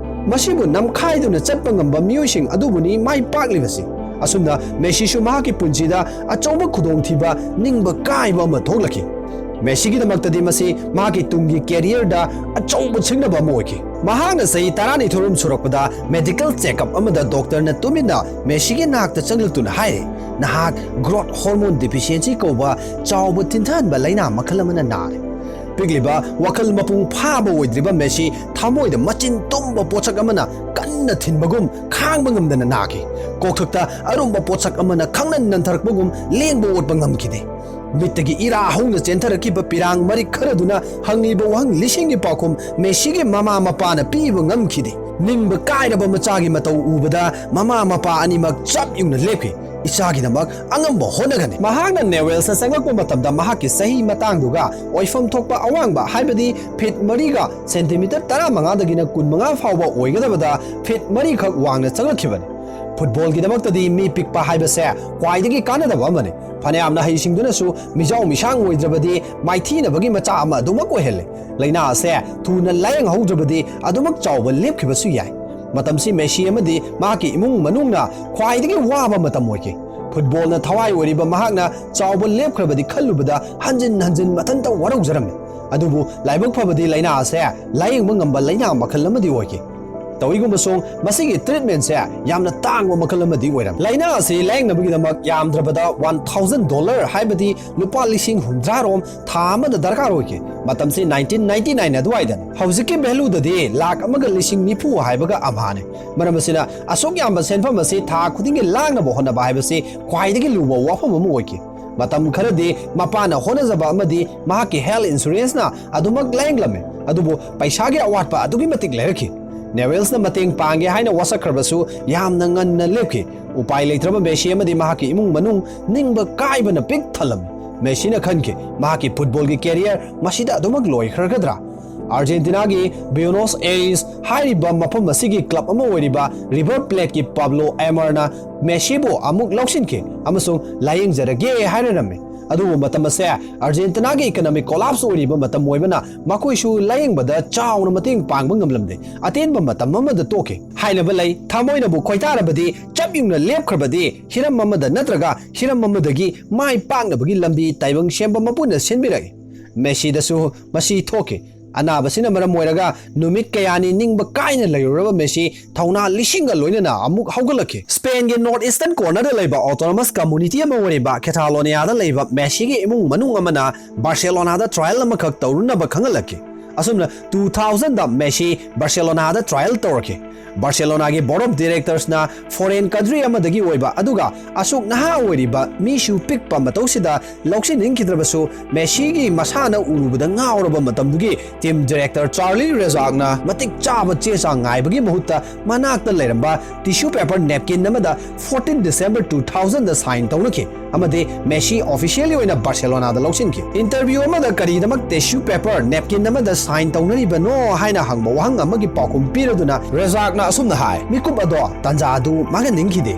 ꯃꯁꯤꯕꯨ ꯅꯝꯈꯥꯏꯗꯨꯅ ꯆꯠꯄ ꯉꯝꯕ ꯃꯤꯑꯣꯏꯁꯤꯡ ꯑꯗꯨꯕꯨꯅꯤ ꯃꯥꯏ ꯄꯥꯛꯂꯤꯕꯁꯤ꯫ ꯑꯁꯨꯝꯅ ꯃꯦꯁꯤꯁꯨ ꯃꯍꯥꯛꯀꯤ ꯄꯨꯟꯁꯤꯗ ꯑꯆꯧꯕ ꯈꯨꯗꯣꯡꯊꯤꯕ, ꯅꯤꯡꯕ ꯀꯥꯏꯕ ꯑꯃ ꯊꯣꯛꯂꯛꯈꯤ꯫ ꯃꯦꯁꯤꯒꯤꯗꯃꯛꯇꯗꯤ ꯃꯁꯤ ꯃꯍꯥꯛꯀꯤ ꯇꯨꯡꯒꯤ ꯀꯦꯔꯤꯌꯔꯗ ꯑꯆꯧꯕ ꯁꯤꯡꯅꯕ ꯑꯃ ꯑꯣꯏꯈꯤ꯫ ꯃꯍꯥꯛꯅ ꯆꯍꯤ ꯇꯔꯥꯅꯤꯊꯣꯏꯔꯣꯝ ꯁꯨꯔꯛꯄꯗ ꯃꯦꯗꯤꯀꯦꯜ ꯆꯦꯛꯑꯞ ꯑꯃꯗ ꯗꯣꯛꯇꯔꯅ ꯇꯨꯃꯤꯟꯅ ꯃꯦꯁꯤꯒꯤ ꯅꯥꯛꯇ ꯆꯪꯂꯛꯇꯨꯅ ꯍꯥꯏꯔꯦ, "ꯅꯍꯥꯛ ꯒ꯭ꯔꯣꯊ ꯍꯣꯔꯃꯣꯟ ꯗꯤꯐꯤꯁꯤꯌꯦꯟꯁꯤ ꯀꯧꯕ ꯆꯥꯎꯕ ꯊꯤꯟꯊꯍꯟꯕ ꯂꯥꯏꯅꯥ ꯃꯈꯜ ꯑꯃꯅ ꯅꯥꯔꯦ꯫" ꯄꯤꯛꯂꯤꯕ, ꯋꯥꯈꯜ ꯃꯄꯨꯡ ꯐꯥꯕ ꯑꯣꯏꯗ꯭ꯔꯤꯕ ꯃꯦꯁꯤ ꯊꯃꯣꯏꯗ ꯃꯆꯤꯟ ꯇꯨꯝꯕ ꯄꯣꯠꯁꯛ ꯑꯃꯅ ꯀꯟꯅ ꯊꯤꯟꯕꯒꯨꯝ ꯈꯥꯡꯕ ꯉꯝꯗꯅ ꯅꯥꯈꯤ꯫ ꯀꯣꯛꯊꯛꯇ ꯑꯔꯨꯝꯕ ꯄꯣꯠꯁꯛ ꯑꯃꯅ ꯈꯪꯅꯟ ꯅꯟꯊꯔꯛꯄꯒꯨꯝ ꯂꯦꯡꯕ ꯑꯣꯠꯄ ꯉꯝꯈꯤꯗꯦ꯫ ꯃꯤꯠꯇꯒꯤ ꯏꯔꯥ ꯍꯧꯅ ꯆꯦꯟꯊꯔꯛꯈꯤꯕ ꯄꯤꯔꯥꯡ ꯃꯔꯤꯛ ꯈꯔꯗꯨꯅ ꯍꯪꯂꯤꯕ ꯋꯥꯍꯪ ꯂꯤꯁꯤꯡꯒꯤ ꯄꯥꯎꯈꯨꯝ ꯃꯦꯁꯤꯒꯤ ꯃꯃꯥ ꯃꯄꯥꯅ ꯄꯤꯕ ꯉꯝꯈꯤꯗꯦ꯫ ꯅꯤꯡꯕ ꯀꯥꯏꯔꯕ ꯃꯆꯥꯒꯤ ꯃꯇꯧ ꯎꯕꯗ ꯃꯃꯥ ꯃꯄꯥ ꯑꯅꯤꯃꯛ ꯆꯞ ꯌꯨꯡꯅ ꯂꯦꯞꯈꯤ꯫ "ꯏꯆꯥꯒꯤꯗꯃꯛ ꯑꯉꯝꯕ ꯍꯣꯠꯅꯒꯅꯤ꯫" ꯃꯍꯥꯛꯅ ꯅꯦꯋꯦꯜꯁꯇ ꯆꯪꯂꯛꯄ ꯃꯇꯝꯗ ꯃꯍꯥꯛꯀꯤ ꯆꯍꯤ ꯃꯇꯥꯡꯗꯨꯒ ꯑꯣꯏꯐꯝ ꯊꯣꯛꯄ ꯑꯋꯥꯡꯕ, ꯍꯥꯏꯕꯗꯤ ꯐꯤꯠ ꯃꯔꯤꯒ ꯁꯦꯟꯇꯤꯃꯤꯇꯔ ꯇꯔꯥꯃꯉꯥꯗꯒꯤꯅ ꯀꯨꯟꯃꯉꯥ ꯐꯥꯎꯕ ꯑꯣꯏꯒꯗꯕꯗ ꯐꯤꯠ ꯃꯔꯤꯈꯛ ꯋꯥꯡꯅ ꯆꯪꯂꯛꯈꯤꯕꯅꯤ꯫ ꯐꯨꯠꯕꯣꯜꯒꯤꯗꯃꯛꯇꯗꯤ ꯃꯤ ꯄꯤꯛꯄ ꯍꯥꯏꯕꯁꯦ ꯈ꯭ꯋꯥꯏꯗꯒꯤ ꯀꯥꯟꯅꯗꯕ ꯑꯃꯅꯤ꯫ ꯐꯅꯌꯥꯝꯅ ꯍꯩꯁꯤꯡꯗꯨꯅꯁꯨ ꯃꯤꯖꯥꯎ ꯃꯤꯁꯥꯡ ꯑꯣꯏꯗ꯭ꯔꯕꯗꯤ ꯃꯥꯏꯊꯤꯅꯕꯒꯤ ꯃꯆꯥꯛ ꯑꯃ ꯑꯗꯨꯃꯛ ꯑꯣꯏꯍꯜꯂꯦ꯫ ꯂꯥꯏꯅꯥ ꯑꯁꯦ ꯊꯨꯅ ꯂꯥꯌꯦꯡꯍꯧꯗ꯭ꯔꯕꯗꯤ ꯑꯗꯨꯃꯛ ꯆꯥꯎꯕ ꯂꯦꯞꯈꯤꯕꯁꯨ ꯌꯥꯏ꯫ ꯃꯇꯝꯁꯤ ꯃꯦꯁꯤ ꯑꯃꯗꯤ ꯃꯍꯥꯛꯀꯤ ꯏꯃꯨꯡ ꯃꯅꯨꯡꯅ ꯈ꯭ꯋꯥꯏꯗꯒꯤ ꯋꯥꯕ ꯃꯇꯝ ꯑꯣꯏꯈꯤ꯫ ꯐꯨꯠꯕꯣꯜꯅ ꯊꯋꯥꯏ ꯑꯣꯏꯔꯤꯕ ꯃꯍꯥꯛꯅ ꯆꯥꯎꯕ ꯂꯦꯞꯈ꯭ꯔꯕꯗꯤ ꯈꯜꯂꯨꯕꯗ ꯍꯟꯖꯤꯟ ꯍꯟꯖꯤꯟ ꯃꯊꯟꯇ ꯋꯥꯔꯧꯖꯔꯝꯃꯤ꯫ ꯑꯗꯨꯕꯨ ꯂꯥꯏꯕꯛ ꯐꯕꯗꯤ ꯂꯥꯏꯅꯥ ꯑꯁꯦ ꯂꯥꯌꯦꯡꯕ ꯉꯝꯕ ꯂꯥꯏꯅꯥ ꯃꯈꯜ ꯑꯃꯗꯤ ꯑꯣꯏꯈꯤ꯫ ꯇꯧꯏꯒꯨꯝꯕꯁꯨꯡ ꯃꯁꯤꯒꯤ ꯇ꯭ꯔꯤꯠꯃꯦꯟꯁꯦ ꯌꯥꯝꯅ ꯇꯥꯡꯕ ꯃꯈꯜ ꯑꯃꯗꯤ ꯑꯣꯏꯔꯝꯃꯤ꯫ ꯂꯥꯏꯅꯥ ꯑꯁꯤ ꯂꯥꯌꯦꯡꯅꯕꯒꯤꯗꯃꯛ ꯌꯥꯝꯗ꯭ꯔꯕꯗ ꯋꯥꯟ ꯊꯥꯎꯖꯟ ꯗꯣꯂꯔ, ꯍꯥꯏꯕꯗꯤ ꯂꯨꯄꯥ ꯂꯤꯁꯤꯡ ꯍꯨꯝꯗ꯭ꯔꯥ ꯔꯣꯝ ꯊꯥ ꯑꯃꯗ ꯗꯔꯀꯥꯔ ꯑꯣꯏꯈꯤ꯫ ꯃꯇꯝꯁꯤ ꯅꯥꯏꯟꯇꯤꯟ ꯅꯥꯏꯟꯇꯤ ꯅꯥꯏꯟ ꯑꯗꯨꯋꯥꯏꯗꯅꯤ꯫ ꯍꯧꯖꯤꯛꯀꯤ ꯚꯦꯂꯨꯗꯗꯤ ꯂꯥꯛ ꯑꯃꯒ ꯂꯤꯁꯤꯡ ꯅꯤꯐꯨ ꯍꯥꯏꯕꯒ ꯑꯝꯍꯥꯅꯤ꯫ ꯃꯔꯝ ꯑꯁꯤꯅ, ꯑꯁꯨꯛ ꯌꯥꯝꯕ ꯁꯦꯟꯐꯝ ꯑꯁꯤ ꯊꯥ ꯈꯨꯗꯤꯡꯒꯤ ꯂꯥꯛꯅꯕ ꯍꯣꯠꯅꯕ ꯍꯥꯏꯕꯁꯤ ꯈ꯭ꯋꯥꯏꯗꯒꯤ ꯂꯨꯕ ꯋꯥꯐꯝ ꯑꯃ ꯑꯣꯏꯈꯤ꯫ ꯃꯇꯝ ꯈꯔꯗꯤ ꯃꯄꯥꯅ ꯍꯣꯠꯅꯖꯕ ꯑꯃꯗꯤ ꯃꯍꯥꯛꯀꯤ ꯍꯦꯜꯊ ꯏꯟꯁꯨꯔꯦꯟꯁꯅ ꯑꯗꯨꯃꯛ ꯂꯥꯌꯦꯡꯂꯝꯃꯤ, ꯑꯗꯨꯕꯨ ꯄꯩꯁꯥꯒꯤ ꯑꯋꯥꯠꯄ ꯑꯗꯨꯛꯀꯤ ꯃꯇꯤꯛ ꯂꯩꯔꯛꯈꯤ꯫ ꯅꯦꯋꯦꯜꯁꯅ ꯃꯇꯦꯡ ꯄꯥꯡꯒꯦ ꯍꯥꯏꯅ ꯋꯥꯁꯛꯈ꯭ꯔꯕꯁꯨ ꯌꯥꯝꯅ ꯉꯟꯅ ꯂꯦꯞꯈꯤ꯫ ꯎꯄꯥꯏ ꯂꯩꯇ꯭ꯔꯕ ꯃꯦꯁꯤ ꯑꯃꯗꯤ ꯃꯍꯥꯛꯀꯤ ꯏꯃꯨꯡ ꯃꯅꯨꯡ ꯅꯤꯡꯕ ꯀꯥꯏꯕꯅ ꯄꯤꯛ ꯊꯜꯂꯝꯃꯤ꯫ ꯃꯦꯁꯤꯅ ꯈꯟꯈꯤ, ꯃꯍꯥꯛꯀꯤ ꯐꯨꯠꯕꯣꯜꯒꯤ ꯀꯦꯔꯤꯌꯔ ꯃꯁꯤꯗ ꯑꯗꯨꯃꯛ ꯂꯣꯏꯈ꯭ꯔꯒꯗ꯭ꯔꯥ? ꯑꯥꯔꯖꯦꯟꯇꯤꯅꯥꯒꯤ ꯕ꯭ꯌꯨꯅꯣꯁ ꯑꯦꯔꯤꯁ ꯍꯥꯏꯔꯤꯕ ꯃꯐꯝ ꯑꯁꯤꯒꯤ ꯀ꯭ꯂꯕ ꯑꯃ ꯑꯣꯏꯔꯤꯕ ꯔꯤꯚꯔ ꯄ꯭ꯂꯦꯠꯀꯤ ꯄꯥꯕ꯭ꯂꯣ ꯑꯦꯃꯔꯅ ꯃꯦꯁꯤꯕꯨ ꯑꯃꯨꯛ ꯂꯧꯁꯤꯟꯈꯤ ꯑꯃꯁꯨꯡ ꯂꯥꯌꯦꯡꯖꯔꯒꯦ ꯍꯥꯏꯅꯔꯝꯃꯤ꯫ ꯑꯗꯨꯕꯨ ꯃꯇꯝ ꯑꯁꯦ ꯑꯥꯔꯖꯦꯟꯇꯤꯅꯥꯒꯤ ꯏꯀꯅꯃꯤꯛ ꯀꯣꯂꯥꯞꯁ ꯑꯣꯏꯔꯤꯕ ꯃꯇꯝ ꯑꯣꯏꯕꯅ ꯃꯈꯣꯏꯁꯨ ꯂꯥꯌꯦꯡꯕꯗ ꯆꯥꯎꯅ ꯃꯇꯦꯡ ꯄꯥꯡꯕ ꯉꯝꯂꯝꯗꯦ꯫ ꯑꯇꯦꯟꯕ ꯃꯇꯝ ꯑꯃꯗ ꯇꯣꯛꯈꯤ꯫ ꯍꯥꯏꯅꯕ ꯂꯩ, ꯊꯃꯣꯏꯅꯕꯨ ꯈꯣꯏꯗꯥꯔꯕꯗꯤ, ꯆꯞ ꯌꯨꯡꯅ ꯂꯦꯞꯈ꯭ꯔꯕꯗꯤ, ꯍꯤꯔꯝ ꯑꯃꯗ ꯅꯠꯇ꯭ꯔꯒ ꯍꯤꯔꯝ ꯑꯃꯗꯒꯤ ꯃꯥꯏ ꯄꯥꯛꯅꯕꯒꯤ ꯂꯝꯕꯤ ꯇꯥꯏꯕꯪ ꯁꯦꯝꯕ ꯃꯄꯨꯅ ꯁꯤꯟꯕꯤꯔꯛꯏ꯫ ꯃꯦꯁꯤꯗꯁꯨ ꯃꯁꯤ ꯊꯣꯛꯈꯤ꯫ ꯑꯅꯥꯕꯁꯤꯅ ꯃꯔꯝ ꯑꯣꯏꯔꯒ ꯅꯨꯃꯤꯠ ꯀꯌꯥꯅꯤ ꯅꯤꯡꯕ ꯀꯥꯏꯅ ꯂꯩꯔꯨꯔꯕ ꯃꯦꯁꯤ ꯊꯧꯅꯥ ꯂꯤꯁꯤꯡꯒ ꯂꯣꯏꯅꯅ ꯑꯃꯨꯛ ꯍꯧꯒꯠꯂꯛꯈꯤ꯫ ꯁ꯭ꯄꯦꯟꯒꯤ ꯅꯣꯔꯠ ꯏꯁꯇꯔꯟ ꯀꯣꯔꯅꯔꯗ ꯂꯩꯕ ꯑꯣꯇꯣꯅꯣꯃꯁ ꯀꯝꯃꯨꯅꯤꯇꯤ ꯑꯃ ꯑꯣꯏꯔꯤꯕ ꯈꯦꯊꯥꯂꯣꯅꯤꯌꯥꯗ ꯂꯩꯕ ꯃꯦꯁꯤꯒꯤ ꯏꯃꯨꯡ ꯃꯅꯨꯡ ꯑꯃꯅ ꯕꯥꯔꯁꯦꯂꯣꯅꯥꯗ ꯇ꯭ꯔꯥꯌꯦꯜ ꯑꯃꯈꯛ ꯇꯧꯔꯨꯅꯕ ꯈꯪꯍꯜꯂꯛꯈꯤ꯫ ꯑꯁꯨꯝꯅ ꯇꯨ ꯊꯥꯎꯖꯟꯗ ꯃꯦꯁꯤ ꯕꯥꯔꯁꯦꯂꯣꯅꯥꯗ ꯇ꯭ꯔꯥꯌꯦꯜ ꯇꯧꯔꯛꯈꯤ꯫ ꯕꯥꯔꯁꯦꯂꯣꯅꯥꯒꯤ ꯕꯣꯔꯗ ꯑꯣꯐ ꯗꯤꯔꯦꯛꯇꯔꯁꯅ ꯐꯣꯔꯦꯟ ꯀꯟꯇ꯭ꯔꯤ ꯑꯃꯗꯒꯤ ꯑꯣꯏꯕ ꯑꯗꯨꯒ ꯑꯁꯨꯛ ꯅꯍꯥ ꯑꯣꯏꯔꯤꯕ ꯃꯤꯁꯨ ꯄꯤꯛꯄ ꯃꯇꯧꯁꯤꯗ ꯂꯧꯁꯤꯟꯅꯤꯡꯈꯤꯗ꯭ꯔꯕꯁꯨ, ꯃꯦꯁꯤꯒꯤ ꯃꯁꯥꯟꯅ ꯎꯔꯨꯕꯗ ꯉꯥꯎꯔꯕ ꯃꯇꯝꯗꯨꯒꯤ ꯇꯤꯝ ꯗꯤꯔꯦꯛꯇꯔ ꯆꯥꯔꯂꯤ ꯔꯦꯖꯥꯛꯅ ꯃꯇꯤꯛ ꯆꯥꯕ ꯆꯦ ꯆꯥꯡ ꯉꯥꯏꯕꯒꯤ ꯃꯍꯨꯠꯇ ꯃꯅꯥꯛꯇ ꯂꯩꯔꯝꯕ ꯇꯤꯁꯨ ꯄꯦꯄꯔ ꯅꯦꯞꯀꯤꯟ ꯑꯃꯗ ꯐꯣꯔꯇꯤꯟ ꯗꯤꯁꯦꯝꯕꯔ ꯇꯨ ꯊꯥꯎꯖꯟꯗ ꯁꯥꯏꯟ ꯇꯧꯅꯈꯤ ꯑꯃꯗꯤ ꯃꯦꯁꯤ ꯑꯣꯐꯤꯁꯤꯌꯦꯜꯂꯤ ꯑꯣꯏꯅ ꯕꯥꯔꯁꯦꯂꯣꯅꯥꯗ ꯂꯧꯁꯤꯟꯈꯤ꯫ ꯏꯟꯇꯔꯚ꯭ꯌꯨ ꯑꯃꯗ ꯀꯔꯤꯗꯃꯛ ꯇꯤꯁꯨ ꯄꯦꯄꯔ ꯅꯦꯞꯀꯤꯟ ꯑꯃꯗ ꯁꯥꯏꯟ ꯇꯧꯅꯔꯤꯕꯅꯣ ꯍꯥꯏꯅ ꯍꯪꯕ ꯋꯥꯍꯪ ꯑꯃꯒꯤ ꯄꯥꯎꯈꯨꯝ ꯄꯤꯔꯗꯨꯅ ꯔꯦꯖꯥꯛꯅ ꯑꯁꯨꯝꯅ ꯍꯥꯏ, "ꯃꯤꯀꯨꯞ ꯑꯗꯣ ꯇꯥꯟꯖꯥ ꯑꯗꯨ ꯃꯥꯡꯍꯟꯅꯤꯡꯈꯤꯗꯦ꯫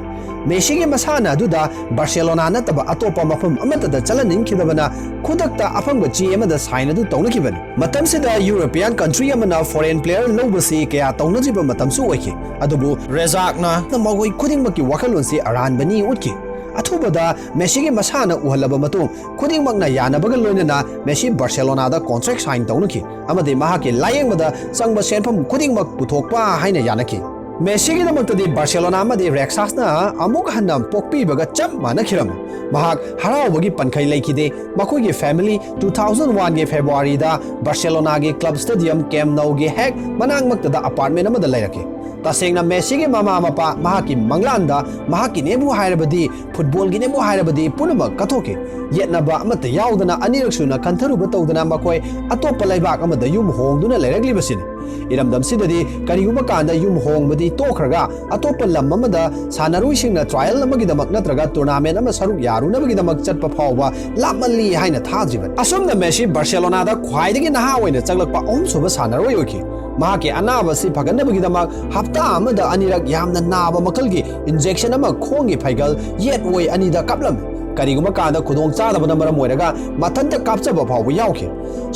ꯃꯦꯁꯤꯒꯤ ꯃꯁꯥꯟꯅ ꯑꯗꯨꯗ ꯕꯥꯔꯁꯦꯂꯣꯅꯥ ꯅꯠꯇꯕ ꯑꯇꯣꯞꯄ ꯃꯐꯝ ꯑꯃꯠꯇꯗ ꯆꯠꯍꯟꯅꯤꯡꯈꯤꯗꯕꯅ ꯈꯨꯗꯛꯇ ꯑꯐꯪꯕ ꯆꯦ ꯑꯃꯗ ꯁꯥꯏꯟ ꯑꯗꯨ ꯇꯧꯅꯈꯤꯕꯅꯤ꯫ ꯃꯇꯝꯁꯤꯗ ꯌꯨꯔꯣꯄꯤꯌꯥꯟ ꯀꯟꯇ꯭ꯔꯤ ꯑꯃꯅ ꯐꯣꯔꯦꯟ ꯄ꯭ꯂꯦꯌꯔ ꯂꯧꯕꯁꯤ ꯀꯌꯥ ꯇꯧꯅꯗ꯭ꯔꯤꯕ ꯃꯇꯝꯁꯨ ꯑꯣꯏꯈꯤ꯫ ꯑꯗꯨꯕꯨ ꯔꯦꯖꯥꯛꯅ ꯃꯈꯣꯏ ꯈꯨꯗꯤꯡꯃꯛꯀꯤ ꯋꯥꯈꯜꯂꯣꯟꯁꯤ ꯑꯔꯥꯟꯕꯅꯤ ꯎꯠꯈꯤ꯫ ꯑꯊꯨꯕꯗ ꯃꯦꯁꯤꯒꯤ ꯃꯁꯥꯟꯅ ꯎꯍꯜꯂꯕ ꯃꯇꯨꯡ ꯈꯨꯗꯤꯡꯃꯛꯅ ꯌꯥꯅꯕꯒ ꯂꯣꯏꯅꯅ ꯃꯦꯁꯤ ꯕꯥꯔꯁꯦꯂꯣꯅꯥꯗ ꯀꯣꯟꯇ꯭ꯔꯦꯛ ꯁꯥꯏꯟ ꯇꯧꯅꯈꯤ ꯑꯃꯗꯤ ꯃꯍꯥꯛꯀꯤ ꯂꯥꯌꯦꯡꯕꯗ ꯆꯪꯕ ꯁꯦꯟꯐꯝ ꯈꯨꯗꯤꯡꯃꯛ ꯄꯨꯊꯣꯛꯄ ꯍꯥꯏꯅ ꯌꯥꯅꯈꯤ꯫ ꯃꯦꯁꯤꯒꯤꯗꯃꯛꯇꯗꯤ ꯕꯥꯔꯁꯦꯂꯣꯅꯥ ꯑꯃꯗꯤ ꯔꯦꯛꯁꯥꯁꯅ ꯑꯃꯨꯛ ꯍꯟꯅ ꯄꯣꯛꯄꯤꯕꯒ ꯆꯞ ꯃꯥꯟꯅꯈꯤꯔꯝꯃꯤ꯫ ꯃꯍꯥꯛ ꯍꯔꯥꯎꯕꯒꯤ ꯄꯟꯈꯩ ꯂꯩꯈꯤꯗꯦ꯫ ꯃꯈꯣꯏꯒꯤ ꯐꯦꯃꯤꯂꯤ ꯇꯨ ꯊꯥꯎꯖꯟ ꯋꯥꯟꯒꯤ ꯐꯦꯕ꯭ꯔꯨꯋꯥꯔꯤꯗ ꯕꯥꯔꯁꯦꯂꯣꯅꯥꯒꯤ ꯀ꯭ꯂꯕ ꯁ꯭ꯇꯦꯗꯤꯌꯝ ꯀꯦꯝ ꯅꯧꯒꯤ ꯍꯦꯛ ꯃꯅꯥꯛꯃꯛꯇꯗ ꯑꯄꯥꯔꯠꯃꯦꯟ ꯑꯃꯗ ꯂꯩꯔꯛꯈꯤ꯫ ꯇꯁꯦꯡꯅ ꯃꯦꯁꯤꯒꯤ ꯃꯃꯥ ꯃꯄꯥ ꯃꯍꯥꯛꯀꯤ ꯃꯪꯂꯥꯟꯗ ꯃꯍꯥꯛꯀꯤꯅꯦꯕꯨ ꯍꯥꯏꯔꯕꯗꯤ, ꯐꯨꯠꯕꯣꯜꯒꯤꯅꯦꯕꯨ ꯍꯥꯏꯔꯕꯗꯤ ꯄꯨꯝꯅꯃꯛ ꯀꯠꯊꯣꯛꯈꯤ꯫ ꯌꯦꯠꯅꯕ ꯑꯃꯠꯇ ꯌꯥꯎꯗꯅ ꯑꯅꯤꯔꯛ ꯁꯨꯅ ꯈꯟꯊꯔꯨꯕ ꯇꯧꯗꯅ ꯃꯈꯣꯏ ꯑꯇꯣꯞꯄ ꯂꯩꯕꯥꯛ ꯑꯃꯗ ꯌꯨꯝ ꯍꯣꯡꯗꯨꯅ ꯂꯩꯔꯛꯂꯤꯕꯁꯤꯅꯤ꯫ ꯏꯔꯝꯗꯝꯁꯤꯗꯗꯤ ꯀꯔꯤꯒꯨꯝꯕ ꯀꯥꯟꯗ ꯌꯨꯝ ꯍꯣꯡꯕꯗꯤ ꯇꯣꯛꯈ꯭ꯔꯒ ꯑꯇꯣꯞꯄ ꯂꯝ ꯑꯃꯗ ꯁꯥꯟꯅꯔꯣꯏꯁꯤꯡꯅ ꯇ꯭ꯔꯥꯌꯦꯜ ꯑꯃꯒꯤꯗꯃꯛ ꯅꯠꯇ꯭ꯔꯒ ꯇꯨꯔꯅꯥꯃꯦꯟ ꯑꯃ ꯁꯔꯨꯛ ꯌꯥꯔꯨꯅꯕꯒꯤꯗꯃꯛ ꯆꯠꯄ ꯐꯥꯎꯕ ꯂꯥꯞꯃꯜꯂꯤ ꯍꯥꯏꯅ ꯊꯥꯗ꯭ꯔꯤꯕꯅꯤ꯫ ꯑꯁꯨꯝꯅ ꯃꯦꯁꯤ ꯕꯥꯔꯁꯦꯂꯣꯅꯥꯗ ꯈ꯭ꯋꯥꯏꯗꯒꯤ ꯅꯍꯥ ꯑꯣꯏꯅ ꯆꯪꯂꯛꯄ ꯑꯍꯨꯝꯁꯨꯕ ꯁꯥꯟꯅꯔꯣꯏ ꯑꯣꯏꯈꯤ꯫ ꯃꯍꯥꯛꯀꯤ ꯑꯅꯥꯕ ꯑꯁꯤ ꯐꯒꯠꯅꯕꯒꯤꯗꯃꯛ ꯍꯞꯇꯥ ꯑꯃꯗ ꯑꯅꯤꯔꯛ ꯌꯥꯝꯅ ꯅꯥꯕ ꯃꯈꯜꯒꯤ ꯏꯟꯖꯦꯛꯁꯟ ꯑꯃ ꯈꯣꯡꯒꯤ ꯐꯩꯒꯜ ꯌꯦꯠ ꯑꯣꯏ ꯑꯅꯤꯗ ꯀꯥꯞꯂꯝꯃꯤ꯫ ꯀꯔꯤꯒꯨꯝꯕ ꯀꯥꯟꯗ ꯈꯨꯗꯣꯡ ꯆꯥꯗꯕꯅ ꯃꯔꯝ ꯑꯣꯏꯔꯒ ꯃꯊꯟꯇ ꯀꯥꯞꯆꯕ ꯐꯥꯎꯕ ꯌꯥꯎꯈꯤ꯫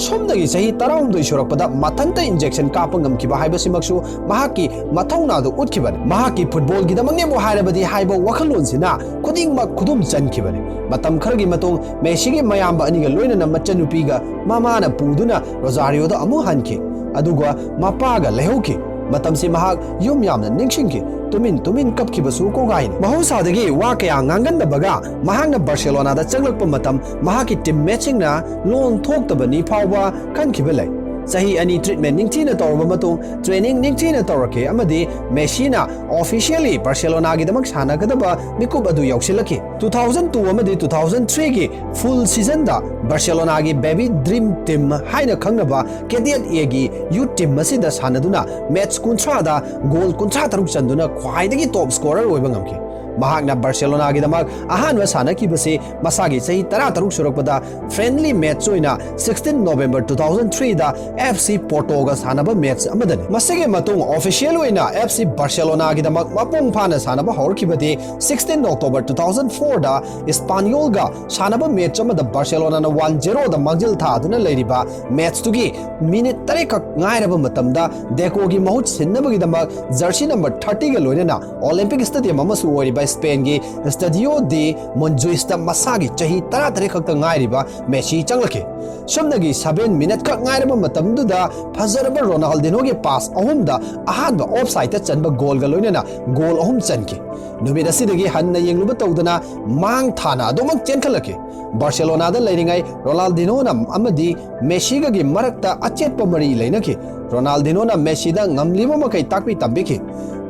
ꯁꯣꯝꯗꯒꯤ ꯆꯍꯤ ꯇꯔꯥꯍꯨꯝꯗꯣꯏ ꯁꯨꯔꯛꯄꯗ ꯃꯊꯟꯇ injection ꯀꯥꯞꯄ ꯉꯝꯈꯤꯕ ꯍꯥꯏꯕꯁꯤꯃꯛꯁꯨ ꯃꯍꯥꯛꯀꯤ ꯃꯊꯧꯅꯥꯗꯨ ꯎꯠꯈꯤꯕꯅꯤ꯫ ꯃꯍꯥꯛꯀꯤ ꯐꯨꯠꯕꯣꯜꯒꯤꯗꯃꯛꯅꯦꯕꯨ ꯍꯥꯏꯔꯕꯗꯤ ꯍꯥꯏꯕ ꯋꯥꯈꯜꯂꯣꯟꯁꯤꯅ ꯈꯨꯗꯤꯡꯃꯛ ꯈꯨꯗꯨꯝ ꯆꯟꯈꯤꯕꯅꯤ꯫ ꯃꯇꯝ ꯈꯔꯒꯤ ꯃꯇꯨꯡ ꯃꯦꯁꯤꯒꯤ ꯃꯌꯥꯝꯕ ꯑꯅꯤꯒ ꯂꯣꯏꯅꯅ ꯃꯆꯟꯅꯨꯄꯤꯒ ꯃꯃꯥꯅ ꯄꯨꯗꯨꯅ ꯔꯣꯖꯥꯔꯤꯌꯣꯗ ꯑꯃꯨꯛ ꯍꯟꯈꯤ, ꯑꯗꯨꯒ ꯃꯄꯥꯒ ꯂꯩꯍꯧꯈꯤ꯫ ꯃꯇꯝꯁꯤ ꯃꯍꯥꯛ ꯌꯨꯝ ꯌꯥꯝꯅ ꯅꯤꯡꯁꯤꯡꯈꯤ꯫ ꯇꯨꯃꯤꯟ ꯇꯨꯃꯤꯟ ꯀꯞꯈꯤꯕꯁꯨ ꯀꯣꯡꯒꯥꯏꯅꯤ꯫ ꯃꯍꯧꯁꯥꯗꯒꯤ ꯋꯥ ꯀꯌꯥ ꯉꯥꯡꯒꯟꯗꯕꯒ ꯃꯍꯥꯛꯅ ꯕꯥꯔꯁꯦꯂꯣꯅꯥꯗ ꯆꯪꯂꯛꯄ ꯃꯇꯝ ꯃꯍꯥꯛꯀꯤ teammateꯁꯤꯡꯅ ꯂꯣꯟ ꯊꯣꯛꯇꯕꯅꯤ ꯐꯥꯎꯕ ꯈꯟꯈꯤꯕ ꯂꯩ꯫ ꯆꯍꯤ ꯑꯅꯤ treatment ꯅꯤꯡꯊꯤꯅ ꯇꯧꯔꯕ ꯃꯇꯨꯡ training ꯅꯤꯡꯊꯤꯅ ꯇꯧꯔꯛꯈꯤ ꯑꯃꯗꯤ ꯃꯦꯁꯤꯅ officially ꯕꯥꯔꯁꯦꯂꯣꯅꯥꯒꯤꯗꯃꯛ ꯁꯥꯟꯅꯒꯗꯕ ꯃꯤꯀꯨꯞ ꯑꯗꯨ ꯌꯧꯁꯤꯜꯂꯛꯈꯤ꯫ Two thousand two ꯑꯃꯗꯤ two thousand threeꯒꯤ full seasonꯗ ꯕꯥꯔꯁꯦꯂꯣꯅꯥꯒꯤ baby dream team ꯍꯥꯏꯅ ꯈꯪꯅꯕ Cadet Aꯒꯤ youth team ꯑꯁꯤꯗ ꯁꯥꯟꯅꯗꯨꯅ match ꯀꯨꯟꯊ꯭ꯔꯥꯗ goal ꯀꯨꯟꯊ꯭ꯔꯥ ꯇꯔꯨꯛ ꯆꯟꯗꯨꯅ ꯈ꯭ꯋꯥꯏꯗꯒꯤ top scorer ꯑꯣꯏꯕ ꯉꯝꯈꯤ꯫ ꯃꯍꯥꯛꯅ ꯕꯥꯔꯁꯦꯂꯣꯅꯥꯒꯤꯗꯃꯛ ꯑꯍꯥꯟꯕ ꯁꯥꯟꯅꯈꯤꯕꯁꯤ ꯃꯁꯥꯒꯤ ꯆꯍꯤ ꯇꯔꯥ ꯇꯔꯨꯛ ꯁꯨꯔꯛꯄꯗ friendly match ꯑꯣꯏꯅ sixteen November two thousand threeꯗ FC Portoꯒ ꯁꯥꯟꯅꯕ match ꯑꯃꯗꯅꯤ꯫ ꯃꯁꯤꯒꯤ ꯃꯇꯨꯡ official ꯑꯣꯏꯅ FC ꯕꯥꯔꯁꯦꯂꯣꯅꯥꯒꯤꯗꯃꯛ ꯃꯄꯨꯡ ꯐꯥꯅ ꯁꯥꯟꯅꯕ ꯍꯧꯔꯛꯈꯤꯕꯗꯤ sixteen October two thousand fourꯗ Espanyolꯒ ꯁꯥꯟꯅꯕ match ꯑꯃꯗ ꯕꯥꯔꯁꯦꯂꯣꯅꯥꯅ one zeroꯗ ꯃꯥꯡꯖꯤꯜ ꯊꯥꯗꯨꯅ ꯂꯩꯔꯤꯕ matchꯇꯨꯒꯤ minute ꯇꯔꯦꯠꯈꯛ ꯉꯥꯏꯔꯕ ꯃꯇꯝꯗ Decoꯒꯤ ꯃꯍꯨꯠ ꯁꯤꯟꯅꯕꯒꯤꯗꯃꯛ jersey number thirtyꯒ ꯂꯣꯏꯅꯅ Olympic Stadium ꯑꯃꯁꯨ ꯑꯣꯏꯔꯤꯕ Spainꯒꯤ Estadio de Montjuicꯇ ꯃꯁꯥꯒꯤ ꯆꯍꯤ ꯇꯔꯥꯇꯔꯦꯠ ꯈꯛꯇ ꯉꯥꯏꯔꯤꯕ ꯃꯦꯁꯤ ꯆꯪꯂꯛꯈꯤ꯫ ꯁꯨꯞꯅꯒꯤ seven minute ꯈꯛ ꯉꯥꯏꯔꯕ ꯃꯇꯝꯗꯨꯗ ꯐꯖꯔꯕ ꯔꯣꯅꯥꯜꯗꯤꯅꯣꯒꯤ pass ꯑꯍꯨꯝꯗ ꯑꯍꯥꯟꯕ offsideꯇ ꯆꯟꯕ goalꯒ ꯂꯣꯏꯅꯅ goal ꯑꯍꯨꯝ ꯆꯟꯈꯤ꯫ ꯅꯨꯃꯤꯠ ꯑꯁꯤꯗꯒꯤ ꯍꯟꯅ ꯌꯦꯡꯂꯨꯕ ꯇꯧꯗꯅ ꯃꯥꯡ ꯊꯥꯅ ꯑꯗꯨꯃꯛ ꯆꯦꯟꯈꯠꯂꯛꯈꯤ꯫ ꯕꯥꯔꯁꯦꯂꯣꯅꯥꯗ ꯂꯩꯔꯤꯉꯩ ꯔꯣꯅꯥꯜꯗꯤꯅꯣꯅ ꯑꯃꯗꯤ ꯃꯦꯁꯤꯒꯒꯤ ꯃꯔꯛꯇ ꯑꯆꯦꯠꯄ ꯃꯔꯤ ꯂꯩꯅꯈꯤ꯫ ꯔꯣꯅꯥꯜꯗꯤꯅꯣꯅ ꯃꯦꯁꯤꯗ ꯉꯝꯂꯤꯕ ꯃꯈꯩ ꯇꯥꯛꯄꯤ ꯇꯝꯕꯤꯈꯤ꯫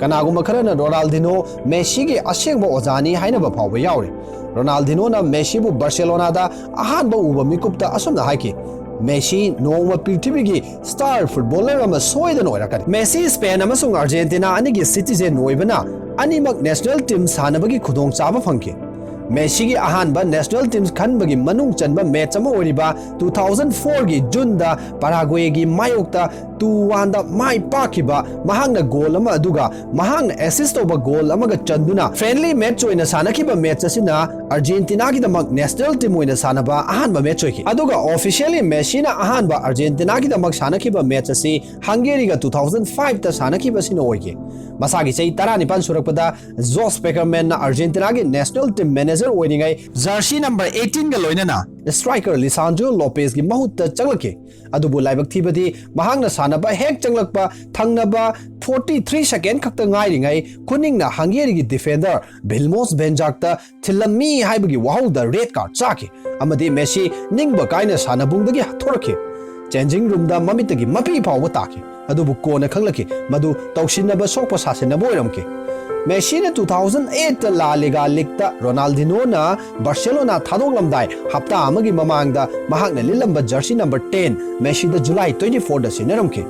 ꯀꯅꯥꯒꯨꯝꯕ ꯈꯔꯅ ꯔꯣꯅꯥꯜꯗꯤꯅꯣ ꯃꯦꯁꯤꯒꯤ ꯑꯁꯦꯡꯕ ꯑꯣꯖꯥꯅꯤ ꯍꯥꯏꯅꯕ ꯐꯥꯎꯕ ꯌꯥꯎꯔꯤ꯫ ꯔꯣꯅꯥꯜꯗꯤꯅꯣꯅ ꯃꯦꯁꯤꯕꯨ ꯕꯥꯔꯁꯦꯂꯣꯅꯥꯗ ꯑꯍꯥꯟꯕ ꯎꯕ ꯃꯤꯀꯨꯞꯇ ꯑꯁꯨꯝꯅ ꯍꯥꯏꯈꯤ, "ꯃꯦꯁꯤ ꯅꯣꯡꯃ ꯄ꯭ꯔꯤꯊꯤꯕꯤꯒꯤ star footballer ꯑꯃ ꯁꯣꯏꯗꯅ ꯑꯣꯏꯔꯛꯀꯅꯤ꯫" ꯃꯦꯁꯤ ꯁ꯭ꯄꯦꯟ ꯑꯃꯁꯨꯡ ꯑꯥꯔꯖꯦꯟꯇꯤꯅꯥ ꯑꯅꯤꯒꯤ citizen ꯑꯣꯏꯕꯅ ꯑꯅꯤꯃꯛ national team ꯁꯥꯟꯅꯕꯒꯤ ꯈꯨꯗꯣꯡꯆꯥꯕ ꯐꯪꯈꯤ꯫ ꯃꯦꯁꯤꯒꯤ ꯑꯍꯥꯟꯕ national team ꯈꯟꯕꯒꯤ ꯃꯅꯨꯡ ꯆꯟꯕ match ꯑꯃ ꯑꯣꯏꯔꯤꯕ two thousand fourꯒꯤ Juneꯗ ꯄꯥꯔꯥꯒ꯭ꯋꯦꯒꯤ ꯃꯥꯌꯣꯛꯇ ꯇꯨ ꯋꯥꯟꯗ ꯃꯥꯏ ꯄꯥꯛꯈꯤꯕ ꯃꯍꯥꯛꯅ ꯒꯣꯜ ꯑꯃ, ꯑꯗꯨꯒ ꯃꯍꯥꯛꯅ ꯑꯦꯁꯤꯁ ꯇꯧꯕ ꯒꯣꯜ ꯑꯃꯒ ꯆꯟꯗꯨꯅ ꯐ꯭ꯔꯦꯟꯂꯤ ꯃꯦꯠꯆ ꯑꯣꯏꯅ ꯁꯥꯟꯅꯈꯤꯕ ꯃꯦꯠꯆ ꯑꯁꯤꯅ ꯑꯥꯔꯖꯦꯟꯇꯤꯅꯥꯒꯤꯗꯃꯛ ꯅꯦꯁꯅꯦꯜ ꯇꯤꯝ ꯑꯣꯏꯅ ꯁꯥꯟꯅꯕ ꯑꯍꯥꯟꯕ ꯃꯦꯠꯆ ꯑꯣꯏꯈꯤ꯫ ꯑꯗꯨꯒ ꯑꯣꯐꯤꯁꯤꯌꯦꯜꯂꯤ ꯃꯦꯁꯤꯅ ꯑꯍꯥꯟꯕ ꯑꯥꯔꯖꯦꯟꯇꯤꯅꯥꯒꯤꯗꯃꯛ ꯁꯥꯟꯅꯈꯤꯕ ꯃꯦꯠꯆ ꯑꯁꯤ ꯍꯪꯒꯦꯔꯤꯒ ꯇꯨ ꯊꯥꯎꯖꯟ ꯐꯥꯏꯚꯇ ꯁꯥꯟꯅꯈꯤꯕ ꯑꯁꯤꯅ ꯑꯣꯏꯈꯤ꯫ ꯃꯁꯥꯒꯤ ꯆꯍꯤ ꯇꯔꯥꯅꯤꯄꯥꯟ ꯁꯨꯔꯛꯄꯗ ꯖꯣꯁ ꯄꯦꯀꯔꯃꯦꯟꯅ ꯑꯥꯔꯖꯦꯟꯇꯤꯅꯥꯒꯤ ꯅꯦꯁꯅꯦꯜ ꯇꯤꯝ ꯃꯦꯅꯦꯖꯔ ꯑꯣꯏꯔꯤꯉꯩ ꯖꯔꯁꯤ ꯅꯝꯕꯔ ꯑꯩꯠꯇꯤꯟꯒ ꯂꯣꯏꯅꯅ ꯁ꯭ꯇ꯭ꯔꯥꯏꯀꯔ ꯂꯤꯁꯥꯟꯗ꯭ꯔꯣ ꯂꯣꯄꯦꯁꯀꯤ ꯃꯍꯨꯠꯇ ꯆꯪꯂꯛꯈꯤ꯫ ꯑꯗꯨꯕꯨ ꯂꯥꯏꯕꯛ ꯊꯤꯕꯗꯤ ꯃꯍꯥꯛꯅ ꯁꯥꯟꯅꯕ ꯍꯦꯛ ꯆꯪꯂꯛꯄ ꯊꯪꯅꯕ ꯐꯣꯔꯇꯤ ꯊ꯭ꯔꯤ ꯁꯦꯀꯦꯟ ꯈꯛꯇ ꯉꯥꯏꯔꯤꯉꯩ ꯈꯨꯅꯤꯡꯅ ꯍꯪꯒꯦꯔꯤꯒꯤ ꯗꯤꯐꯦꯟꯗꯔ ꯚꯤꯜꯃꯣꯁ ꯚꯦꯟꯖꯥꯛꯇ ꯊꯤꯜꯂꯝꯃꯤ ꯍꯥꯏꯕꯒꯤ ꯋꯥꯍꯧꯗ ꯔꯦꯗ ꯀꯥꯔꯗ ꯆꯥꯈꯤ ꯑꯃꯗꯤ ꯃꯦꯁꯤ ꯅꯤꯡꯕ ꯀꯥꯏꯅ ꯁꯥꯟꯅꯕꯨꯡꯗꯒꯤ ꯊꯣꯔꯛꯈꯤ꯫ ꯆꯦꯟꯖꯤꯡ ꯔꯨꯝꯗ ꯃꯃꯤꯠꯇꯒꯤ ꯃꯄꯤ ꯐꯥꯎꯕ ꯇꯥꯈꯤ꯫ ꯑꯗꯨꯕꯨ ꯀꯣꯟꯅ ꯈꯪꯂꯛꯈꯤ, ꯃꯗꯨ ꯇꯧꯁꯤꯟꯅꯕ ꯁꯣꯛꯄ ꯁꯥꯁꯤꯟꯅꯕ ꯑꯣꯏꯔꯝꯈꯤ꯫ ꯃꯦꯁꯤꯅ ꯇꯨ ꯊꯥꯎꯖꯟ ꯑꯩꯠꯇ ꯂꯥ ꯂꯤꯒꯥ ꯂꯤꯒꯇ ꯔꯣꯅꯥꯜꯗꯤꯅꯣꯅ ꯕꯥꯔꯁꯦꯂꯣꯅꯥ ꯊꯥꯗꯣꯛꯂꯝꯗꯥꯏ ꯍꯞꯇꯥ ꯑꯃꯒꯤ ꯃꯃꯥꯡꯗ ꯃꯍꯥꯛꯅ ꯂꯤꯠꯂꯝꯕ ꯖꯔꯁꯤ ꯅꯝꯕꯔ ꯇꯦꯟ ꯃꯦꯁꯤꯗ ꯖꯨꯂꯥꯏ ꯇ꯭ꯋꯦꯟꯇꯤ ꯐꯣꯔꯗ ꯁꯤꯟꯅꯔꯝꯈꯤ꯫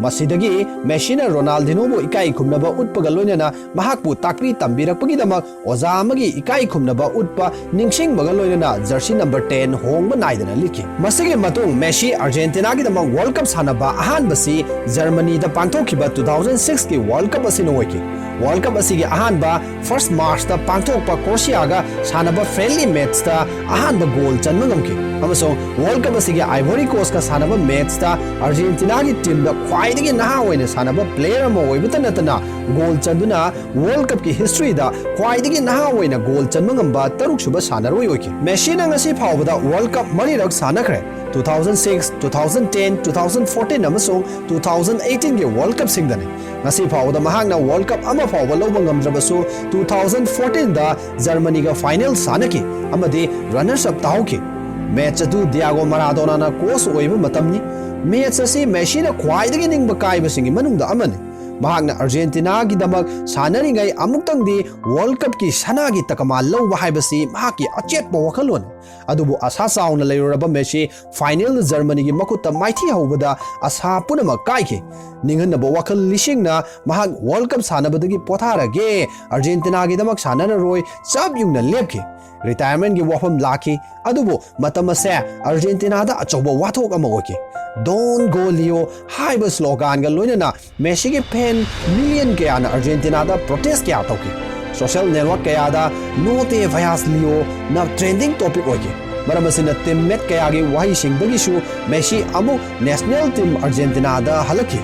ꯃꯁꯤꯗꯒꯤ ꯃꯦꯁꯤꯅ ꯔꯣꯅꯥꯜꯗꯤꯅꯣꯕꯨ ꯏꯀꯥꯏ ꯈꯨꯝꯅꯕ ꯎꯠꯄꯒ ꯂꯣꯏꯅꯅ ꯃꯍꯥꯛꯄꯨ ꯇꯥꯛꯄꯤ ꯇꯝꯕꯤꯔꯛꯄꯒꯤꯗꯃꯛ ꯑꯣꯖꯥ ꯑꯃꯒꯤ ꯏꯀꯥꯏ ꯈꯨꯝꯅꯕ ꯎꯠꯄ ꯅꯤꯡꯁꯤꯡꯕꯒ ꯂꯣꯏꯅꯅ ꯖꯔꯁꯤ ꯅꯝꯕꯔ ꯇꯦꯟ ꯍꯣꯡꯕ ꯅꯥꯏꯗꯅ ꯂꯤꯠꯈꯤ꯫ ꯃꯁꯤꯒꯤ ꯃꯇꯨꯡ ꯃꯦꯁꯤ ꯑꯥꯔꯖꯦꯟꯇꯤꯅꯥꯒꯤꯗꯃꯛ ꯋꯥꯔꯜ ꯀꯞ ꯁꯥꯟꯅꯕ ꯑꯍꯥꯟꯕꯁꯤ ꯖꯔꯃꯅꯤꯗ ꯄꯥꯡꯊꯣꯛꯈꯤꯕ ꯇꯨ ꯊꯥꯎꯖꯟ ꯁꯤꯛꯁꯀꯤ ꯋꯥꯔꯜ ꯀꯞ ꯑꯁꯤꯅ ꯑꯣꯏꯈꯤ꯫ ꯋꯥꯔꯜ ꯀꯞ ꯑꯁꯤꯒꯤ ꯑꯍꯥꯟꯕ ꯐꯥꯔꯁ ꯃꯥꯔꯆꯇ ꯄꯥꯡꯊꯣꯛꯄ ꯀ꯭ꯔꯣꯁꯤꯌꯥꯒ ꯁꯥꯟꯅꯕ ꯐ꯭ꯔꯦꯟꯂꯤ ꯃꯦꯠꯆꯇ ꯑꯍꯥꯟꯕ ꯒꯣꯜ ꯆꯟꯕ ꯉꯝꯈꯤ ꯑꯃꯁꯨꯡ ꯋꯥꯔꯜ ꯀꯞ ꯑꯁꯤꯒꯤ ꯑꯥꯏꯚꯣꯔꯤ ꯀꯣꯁꯀ ꯁꯥꯟꯅꯕ ꯃꯦꯠꯆꯇ ꯑꯥꯔꯖꯦꯟꯇꯤꯅꯥꯒꯤ ꯇꯤꯝꯗ ꯈ꯭ꯋꯥꯏꯗꯒꯤ ꯅꯍꯥ ꯑꯣꯏꯅ ꯁꯥꯟꯅꯕ ꯄ꯭ꯂꯦꯌꯔ ꯑꯃ ꯑꯣꯏꯕꯇ ꯅꯠꯇꯅ ꯒꯣꯜ ꯆꯟꯗꯨꯅ ꯋꯥꯔꯜ ꯀꯞꯀꯤ ꯍꯤꯁꯇ꯭ꯔꯤꯗ ꯈ꯭ꯋꯥꯏꯗꯒꯤ ꯅꯍꯥ ꯑꯣꯏꯅ ꯒꯣꯜ ꯆꯟꯕ ꯉꯝꯕ ꯇꯔꯨꯛꯁꯨꯕ ꯁꯥꯟꯅꯔꯣꯏ ꯑꯣꯏꯈꯤ꯫ ꯃꯦꯁꯤꯅ ꯉꯁꯤ ꯐꯥꯎꯕꯗ ꯋꯥꯔꯜ ꯀꯞ ꯃꯔꯤꯔꯛ ꯁꯥꯟꯅꯈ꯭ꯔꯦ, two thousand six, two thousand ten, two thousand fourteen ꯑꯃꯁꯨꯡ ꯇꯨ ꯊꯥꯎꯖꯟ ꯑꯩꯠꯇꯤꯟꯒꯤ ꯋꯥꯔꯜ ꯀꯞꯁꯤꯡꯗꯅꯤ꯫ ꯉꯁꯤ ꯐꯥꯎꯕꯗ ꯃꯍꯥꯛꯅ ꯋꯥꯔꯜ ꯀꯞ ꯑꯃ ꯐꯥꯎꯕ ꯂꯧꯕ ꯉꯝꯗ꯭ꯔꯕꯁꯨ, ꯇꯨ ꯊꯥꯎꯖꯟ ꯐꯣꯔꯇꯤꯟꯗ ꯖꯔꯃꯅꯤꯒ ꯐꯥꯏꯅꯦꯜ ꯁꯥꯟꯅꯈꯤ ꯑꯃꯗꯤ ꯔꯅꯔꯁ ꯑꯞ ꯇꯥꯍꯧꯈꯤ꯫ ꯃꯦꯠꯆ ꯑꯗꯨ ꯗꯤꯌꯥꯒꯣ ꯃꯥꯔꯥꯗꯣꯅꯥꯅ ꯀꯣꯆ ꯑꯣꯏꯕ ꯃꯇꯝꯅꯤ꯫ ꯃꯦꯠꯆ ꯑꯁꯤ ꯃꯦꯁꯤꯅ ꯈ꯭ꯋꯥꯏꯗꯒꯤ ꯅꯤꯡꯕ ꯀꯥꯏꯕꯁꯤꯡꯒꯤ ꯃꯅꯨꯡꯗ ꯑꯃꯅꯤ꯫ ꯃꯍꯥꯛꯅ ꯑꯥꯔꯖꯦꯟꯇꯤꯅꯥꯒꯤꯗꯃꯛ ꯁꯥꯟꯅꯔꯤꯉꯩ ꯑꯃꯨꯛꯇꯪꯗꯤ ꯋꯥꯔꯜ ꯀꯞꯀꯤ ꯁꯅꯥꯒꯤ ꯇꯀꯃꯥꯟ ꯂꯧꯕ ꯍꯥꯏꯕꯁꯤ ꯃꯍꯥꯛꯀꯤ ꯑꯆꯦꯠꯄ ꯋꯥꯈꯜꯂꯣꯟꯅꯤ꯫ ꯑꯗꯨꯕꯨ ꯑꯁꯥ ꯆꯥꯎꯅ ꯂꯩꯔꯨꯔꯕ ꯃꯦꯁꯤ ꯐꯥꯏꯅꯦꯜꯗ ꯖꯔꯃꯅꯤꯒꯤ ꯃꯈꯨꯠꯇ ꯃꯥꯏꯊꯤ ꯍꯧꯕꯗ ꯑꯁꯥ ꯄꯨꯝꯅꯃꯛ ꯀꯥꯏꯈꯤ꯫ ꯅꯤꯡꯍꯟꯅꯕ ꯋꯥꯈꯜ ꯂꯤꯁꯤꯡꯅ ꯃꯍꯥꯛ ꯋꯥꯔꯜ ꯀꯞ ꯁꯥꯟꯅꯕꯗꯒꯤ ꯄꯣꯊꯥꯔꯒꯦ, ꯑꯥꯔꯖꯦꯟꯇꯤꯅꯥꯒꯤꯗꯃꯛ ꯁꯥꯟꯅꯔꯔꯣꯏ, ꯆꯞ ꯌꯨꯡꯅ ꯂꯦꯞꯈꯤ꯫ ꯔꯤꯇꯥꯌꯔꯃꯦꯟꯒꯤ ꯋꯥꯐꯝ ꯂꯥꯛꯈꯤ, ꯑꯗꯨꯕꯨ ꯃꯇꯝ ꯑꯁꯦ ꯑꯥꯔꯖꯦꯟꯇꯤꯅꯥꯗ ꯑꯆꯧꯕ ꯋꯥꯊꯣꯛ ꯑꯃ ꯑꯣꯏꯈꯤ꯫ "Don't go Leo" ꯍꯥꯏꯕ sloganꯒ ꯂꯣꯏꯅꯅ ꯃꯦꯁꯤꯒꯤ fan million ꯀꯌꯥꯅ ꯑꯔꯖꯦꯟꯇꯤꯅꯥꯗ protest ꯀꯌꯥ ꯇꯧꯈꯤ꯫ Social network ꯀꯌꯥꯗ "No te vayas Leo"ꯅ trending topic ꯑꯣꯏꯈꯤ꯫ ꯃꯔꯝ ꯑꯁꯤꯅ teammate ꯀꯌꯥꯒꯤ ꯋꯥꯍꯩꯁꯤꯡꯗꯒꯤꯁꯨ ꯃꯦꯁꯤ ꯑꯃꯨꯛ national team ꯑꯔꯖꯦꯟꯇꯤꯅꯥꯗ ꯍꯜꯂꯛꯈꯤ꯫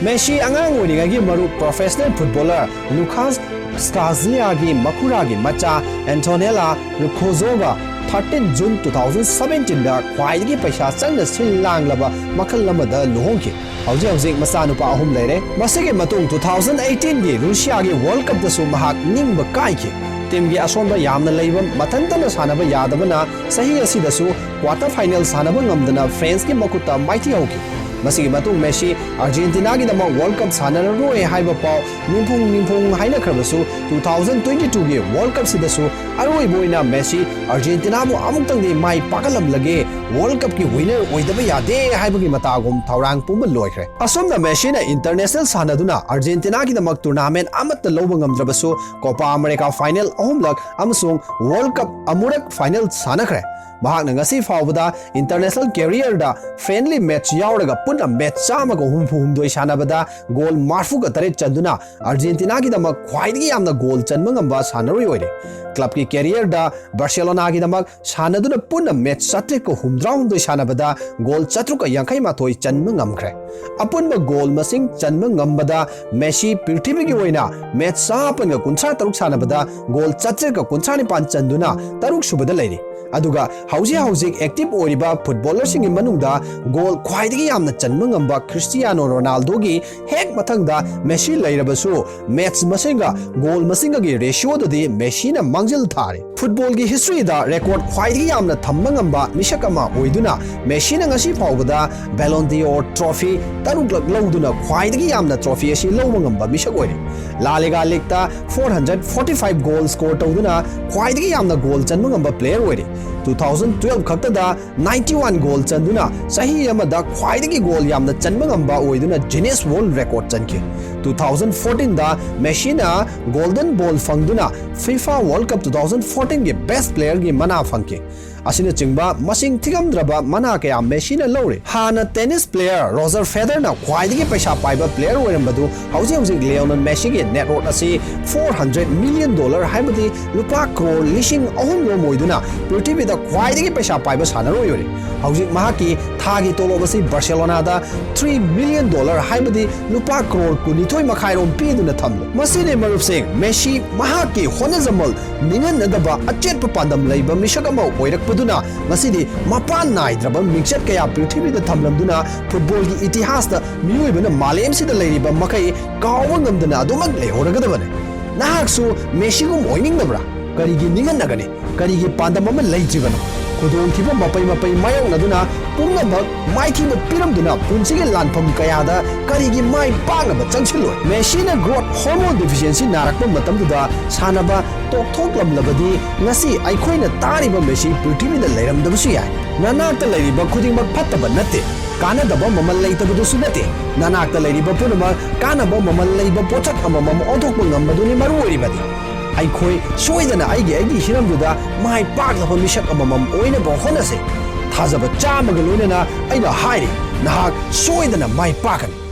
ꯃꯦꯁꯤ ꯑꯉꯥꯡ ꯑꯣꯏꯔꯤꯉꯩꯒꯤ ꯃꯔꯨꯞ professional footballer Lucas Scagliaꯒꯤ ꯃꯈꯨꯔꯥꯒꯤ ꯃꯆꯥ Antonella Roccuzzoꯒ thirteen June two thousand seventeenꯗ ꯈ꯭ꯋꯥꯏꯗꯒꯤ ꯄꯩꯁꯥ ꯆꯪꯅ ꯁꯤꯜ ꯂꯥꯡꯂꯕ ꯃꯈꯜ ꯑꯃꯗ ꯂꯨꯍꯣꯡꯈꯤ꯫ ꯍꯧꯖꯤꯛ ꯍꯧꯖꯤꯛ ꯃꯆꯥꯅꯨꯄꯥ ꯑꯍꯨꯝ ꯂꯩꯔꯦ꯫ ꯃꯁꯤꯒꯤ ꯃꯇꯨꯡ two thousand eighteenꯒꯤ ꯔꯨꯁꯤꯌꯥꯒꯤ World Cupꯇꯁꯨ ꯃꯍꯥꯛ ꯅꯤꯡꯕ ꯀꯥꯏꯈꯤ꯫ Teamꯒꯤ ꯑꯁꯣꯟꯕ ꯌꯥꯝꯅ ꯂꯩꯕ, ꯃꯊꯟꯇꯅ ꯁꯥꯟꯅꯕ ꯌꯥꯗꯕꯅ ꯆꯍꯤ ꯑꯁꯤꯗꯁꯨ quarter final ꯁꯥꯟꯅꯕ ꯉꯝꯗꯅ Franceꯀꯤ ꯃꯈꯨꯠꯇ ꯃꯥꯏꯊꯤꯍꯧꯈꯤ꯫ ꯃꯁꯤꯒꯤ ꯃꯇꯨꯡ ꯃꯦꯁꯤ ꯑꯔꯖꯦꯟꯇꯤꯅꯥꯒꯤꯗꯃꯛ World Cup ꯁꯥꯟꯅꯔꯔꯣꯏ ꯍꯥꯏꯕ ꯄꯥꯎ ꯅꯤꯝꯐꯨꯡ ꯅꯤꯝꯐꯨꯡ ꯍꯥꯏꯅꯈ꯭ꯔꯕꯁꯨ, two thousand twenty twoꯒꯤ World Cupꯁꯤꯗꯁꯨ ꯑꯔꯣꯏꯕ ꯑꯣꯏꯅ ꯃꯦꯁꯤ ꯑꯔꯖꯦꯟꯇꯤꯅꯥꯕꯨ ꯑꯃꯨꯛꯇꯪꯗꯤ ꯃꯥꯏ ꯄꯥꯛꯍꯜꯂꯝꯂꯒꯦ, World Cupꯀꯤ winner ꯑꯣꯏꯗꯕ ꯌꯥꯗꯦ ꯍꯥꯏꯕꯒꯤ ꯃꯇꯥꯒꯨꯝ ꯊꯧꯔꯥꯡ ꯄꯨꯝꯕ ꯂꯣꯏꯈ꯭ꯔꯦ꯫ ꯑꯁꯨꯝꯅ ꯃꯦꯁꯤꯅ international ꯁꯥꯟꯅꯗꯨꯅ ꯑꯔꯖꯦꯟꯇꯤꯅꯥꯒꯤꯗꯃꯛ tournament ꯑꯃꯠꯇ ꯂꯧꯕ ꯉꯝꯗ꯭ꯔꯕꯁꯨ, Copa America final ꯑꯍꯨꯝꯂꯛ ꯑꯃꯁꯨꯡ World Cup ꯑꯃꯨꯔꯛ final ꯁꯥꯟꯅꯈ꯭ꯔꯦ꯫ ꯃꯍꯥꯛꯅ ꯉꯁꯤ ꯐꯥꯎꯕꯗ international careerꯗ friendly match ꯌꯥꯎꯔꯒ ꯄꯨꯟꯅ match ꯆꯥꯝꯃꯒ ꯍꯨꯝꯐꯨ ꯍꯨꯝꯗꯣꯏ ꯁꯥꯟꯅꯕꯗ goal ꯃꯔꯤꯐꯨꯒ ꯇꯔꯦꯠ ꯆꯟꯗꯨꯅ ꯑꯔꯖꯦꯟꯇꯤꯅꯥꯒꯤꯗꯃꯛ ꯈ꯭ꯋꯥꯏꯗꯒꯤ ꯌꯥꯝꯅ goal ꯆꯟꯕ ꯉꯝꯕ ꯁꯥꯟꯅꯔꯣꯏ ꯑꯣꯏꯔꯦ꯫ Clubꯀꯤ careerꯗ Barcelonaꯒꯤꯗꯃꯛ ꯁꯥꯟꯅꯗꯨꯅ ꯄꯨꯟꯅ match ꯆꯥꯇ꯭ꯔꯦꯠꯀ ꯍꯨꯝꯗ꯭ꯔꯥꯍꯨꯝꯗꯣꯏ ꯁꯥꯟꯅꯕꯗ goal ꯆꯥꯇ꯭ꯔꯨꯛꯀ ꯌꯥꯡꯈꯩ ꯃꯥꯊꯣꯏ ꯆꯟꯕ ꯉꯝꯈ꯭ꯔꯦ꯫ ꯑꯄꯨꯟꯕ goal ꯃꯁꯤꯡ ꯆꯟꯕ ꯉꯝꯕꯗ ꯃꯦꯁꯤ ꯄ꯭ꯔꯤꯊꯤꯕꯤꯒꯤ ꯑꯣꯏꯅ match ꯆꯥꯃꯥꯄꯟꯒ ꯀꯨꯟꯊ꯭ꯔꯥ ꯇꯔꯨꯛ ꯁꯥꯟꯅꯕꯗ goal ꯆꯥꯇ꯭ꯔꯦꯠꯀ ꯀꯨꯟꯊ꯭ꯔꯥ ꯅꯤꯄꯥꯟ ꯆꯟꯗꯨꯅ ꯇꯔꯨꯛ ꯁꯨꯕꯗ ꯂꯩꯔꯤ꯫ ꯑꯗꯨꯒ ꯍꯧꯖꯤꯛ ꯍꯧꯖꯤꯛ active ꯑꯣꯏꯔꯤꯕ footballerꯁꯤꯡꯒꯤ ꯃꯅꯨꯡꯗ goal ꯈ꯭ꯋꯥꯏꯗꯒꯤ ꯌꯥꯝꯅ ꯆꯟꯕ ꯉꯝꯕ Cristiano Ronaldoꯒꯤ ꯍꯦꯛ ꯃꯊꯪꯗ ꯃꯦꯁꯤ ꯂꯩꯔꯕꯁꯨ, match ꯃꯁꯤꯡꯒ goal ꯃꯁꯤꯡꯒꯒꯤ ratioꯗꯗꯤ ꯃꯦꯁꯤꯅ ꯃꯥꯡꯖꯤꯜ ꯊꯥꯔꯤ꯫ Footballꯒꯤ historyꯗ record ꯈ꯭ꯋꯥꯏꯗꯒꯤ ꯌꯥꯝꯅ ꯊꯝꯕ ꯉꯝꯕ ꯃꯤꯁꯛ ꯑꯃ ꯑꯣꯏꯗꯨꯅ ꯃꯦꯁꯤꯅ ꯉꯁꯤ ꯐꯥꯎꯕꯗ Ballon d'Or trophy ꯇꯔꯨꯛꯂꯛ ꯂꯧꯗꯨꯅ ꯈ꯭ꯋꯥꯏꯗꯒꯤ ꯌꯥꯝꯅ trophy ꯑꯁꯤ ꯂꯧꯕ ꯉꯝꯕ ꯃꯤꯁꯛ ꯑꯣꯏꯔꯦ꯫ La Liga leagueꯇ four hundred forty five goal score ꯇꯧꯗꯨꯅ ꯈ꯭ꯋꯥꯏꯗꯒꯤ ꯌꯥꯝꯅ goal ꯆꯟꯕ ꯉꯝꯕ player ꯑꯣꯏꯔꯦ꯫ Two thousand twelve ꯈꯛꯇꯗ ninety one goal ꯆꯟꯗꯨꯅ ꯆꯍꯤ ꯑꯃꯗ ꯈ꯭ꯋꯥꯏꯗꯒꯤ goal ꯌꯥꯝꯅ ꯆꯟꯕ ꯉꯝꯕ ꯑꯣꯏꯗꯨꯅ Guinness World Record ꯆꯟꯈꯤ꯫ Two thousand fourteenꯗ ꯃꯦꯁꯤꯅ Golden Ball ꯐꯪꯗꯨꯅ FIFA World Cup two thousand fourteenꯒꯤ best playerꯒꯤ ꯃꯅꯥ ꯐꯪꯈꯤ꯫ ꯑꯁꯤꯅꯆꯤꯡꯕ ꯃꯁꯤꯡ ꯊꯤꯉꯝꯗ꯭ꯔꯕ ꯃꯅꯥ ꯀꯌꯥ ꯃꯦꯁꯤꯅ ꯂꯧꯔꯤ꯫ ꯍꯥꯟꯅ ꯇꯦꯅꯤꯁ ꯄ꯭ꯂꯦꯌꯔ ꯔꯣꯖꯔ ꯐꯦꯗꯔꯅ ꯈ꯭ꯋꯥꯏꯗꯒꯤ ꯄꯩꯁꯥ ꯄꯥꯏꯕ ꯄ꯭ꯂꯦꯌꯔ ꯑꯣꯏꯔꯝꯕꯗꯨ ꯍꯧꯖꯤꯛ ꯍꯧꯖꯤꯛ ꯂꯤꯑꯣꯅꯦꯜ ꯃꯦꯁꯤꯒꯤ ꯅꯦꯠ ꯋꯣꯔꯠ ꯑꯁꯤ ꯐꯣꯔ ꯍꯟꯗ꯭ꯔꯦꯠ ꯃꯤꯂꯤꯌꯟ ꯗꯣꯂꯔ, ꯍꯥꯏꯕꯗꯤ ꯂꯨꯄꯥ ꯀ꯭ꯔꯣꯔ ꯂꯤꯁꯤꯡ ꯑꯍꯨꯝ ꯔꯣꯝ ꯑꯣꯏꯗꯨꯅ ꯄ꯭ꯔꯤꯊꯤꯕꯤꯗ ꯈ꯭ꯋꯥꯏꯗꯒꯤ ꯄꯩꯁꯥ ꯄꯥꯏꯕ ꯁꯥꯟꯅꯔꯣꯏ ꯑꯣꯏꯔꯦ꯫ ꯍꯧꯖꯤꯛ ꯃꯍꯥꯛꯀꯤ ꯊꯥꯒꯤ ꯇꯣꯂꯣꯞ ꯑꯁꯤ ꯕꯥꯔꯁꯦꯂꯣꯅꯥꯗ ꯊ꯭ꯔꯤ ꯃꯤꯂꯤꯌꯟ ꯗꯣꯂꯔ, ꯍꯥꯏꯕꯗꯤ ꯂꯨꯄꯥ ꯀ꯭ꯔꯣꯔ ꯀꯨꯟꯅꯤꯊꯣꯏ ꯃꯈꯥꯏ ꯔꯣꯝ ꯄꯤꯗꯨꯅ ꯊꯝꯂꯦ꯫ ꯃꯁꯤꯅꯤ ꯃꯔꯨꯞꯁꯤꯡ, ꯃꯦꯁꯤ ꯃꯍꯥꯛꯀꯤ ꯍꯣꯠꯅꯖꯃꯜ, ꯅꯤꯡꯍꯟꯅꯗꯕ ꯑꯆꯦꯠꯄ ꯄꯥꯟꯗꯝ ꯂꯩꯕ ꯃꯤꯁꯛ ꯑꯃ ꯑꯣꯏꯔꯛꯄꯗꯨꯅ ꯉꯁꯤꯗꯤ ꯃꯄꯥꯟ ꯅꯥꯏꯗ꯭ꯔꯕ ꯃꯤꯡꯆꯠ ꯀꯌꯥ ꯄ꯭ꯔꯤꯊꯤꯕꯤꯗ ꯊꯝꯂꯝꯗꯨꯅ ꯐꯨꯠꯕꯣꯜꯒꯤ ꯏꯇꯤꯍꯥꯁꯇ ꯃꯤꯑꯣꯏꯕꯅ ꯃꯥꯂꯦꯝꯁꯤꯗ ꯂꯩꯔꯤꯕ ꯃꯈꯩ ꯀꯥꯎꯕ ꯉꯝꯗꯅ ꯑꯗꯨꯃꯛ ꯂꯩꯍꯧꯔꯒꯗꯕꯅꯤ꯫ ꯅꯍꯥꯛꯁꯨ ꯃꯦꯁꯤꯒꯨꯝ ꯑꯣꯏꯅꯤꯡꯗꯕ꯭ꯔꯥ? ꯀꯔꯤꯒꯤ ꯅꯤꯡꯍꯟꯅꯒꯅꯤ? ꯀꯔꯤꯒꯤ ꯄꯥꯟꯗꯝ ꯑꯃ ꯂꯩꯇ꯭ꯔꯤꯕꯅꯣ? ꯈꯨꯗꯣꯡꯊꯤꯕ ꯃꯄꯩ ꯃꯄꯩ ꯃꯥꯌꯣꯛꯅꯗꯨꯅ ꯄꯨꯝꯅꯃꯛ ꯃꯥꯏꯊꯤꯕ ꯄꯤꯔꯝꯗꯨꯅ ꯄꯨꯟꯁꯤꯒꯤ ꯂꯥꯟꯐꯝ ꯀꯌꯥꯗ ꯀꯔꯤꯒꯤ ꯃꯥꯏ ꯄꯥꯛꯅꯕ ꯆꯪꯁꯤꯜꯂꯣꯏ? ꯃꯦꯁꯤꯅ growth hormone deficiency ꯅꯥꯔꯛꯄ ꯃꯇꯝꯗꯨꯗ ꯁꯥꯟꯅꯕ ꯇꯣꯛꯊꯣꯛꯂꯝꯂꯕꯗꯤ ꯉꯁꯤ ꯑꯩꯈꯣꯏꯅ ꯇꯥꯔꯤꯕ ꯃꯦꯁꯤ ꯄ꯭ꯔꯤꯊꯤꯕꯤꯗ ꯂꯩꯔꯝꯗꯕꯁꯨ ꯌꯥꯏ꯫ ꯅꯅꯥꯛꯇ ꯂꯩꯔꯤꯕ ꯈꯨꯗꯤꯡꯃꯛ ꯐꯠꯇꯕ ꯅꯠꯇꯦ, ꯀꯥꯟꯅꯗꯕ ꯃꯃꯜ ꯂꯩꯇꯕꯗꯨꯁꯨ ꯅꯠꯇꯦ꯫ ꯅꯅꯥꯛꯇ ꯂꯩꯔꯤꯕ ꯄꯨꯝꯅꯃꯛ ꯀꯥꯟꯅꯕ ꯃꯃꯜ ꯂꯩꯕ ꯄꯣꯠꯁꯛ ꯑꯃꯃꯝ ꯑꯣꯟꯊꯣꯛꯄ ꯉꯝꯕꯗꯨꯅꯤ ꯃꯔꯨ ꯑꯣꯏꯔꯤꯕꯗꯤ꯫ ꯑꯩꯈꯣꯏ ꯁꯣꯏꯗꯅ ꯑꯩꯒꯤ ꯑꯩꯒꯤ ꯍꯤꯔꯝꯗꯨꯗ ꯃꯥꯏ ꯄꯥꯛꯂꯕ ꯃꯤꯁꯛ ꯑꯃꯃꯝ ꯑꯣꯏꯅꯕ ꯍꯣꯠꯅꯁꯤ꯫ ꯊꯥꯖꯕ ꯆꯥꯝꯃꯒ ꯂꯣꯏꯅꯅ ꯑꯩꯅ ꯍꯥꯏꯔꯤ, ꯅꯍꯥꯛ ꯁꯣꯏꯗꯅ ꯃꯥꯏ ꯄꯥꯛꯀꯅꯤ꯫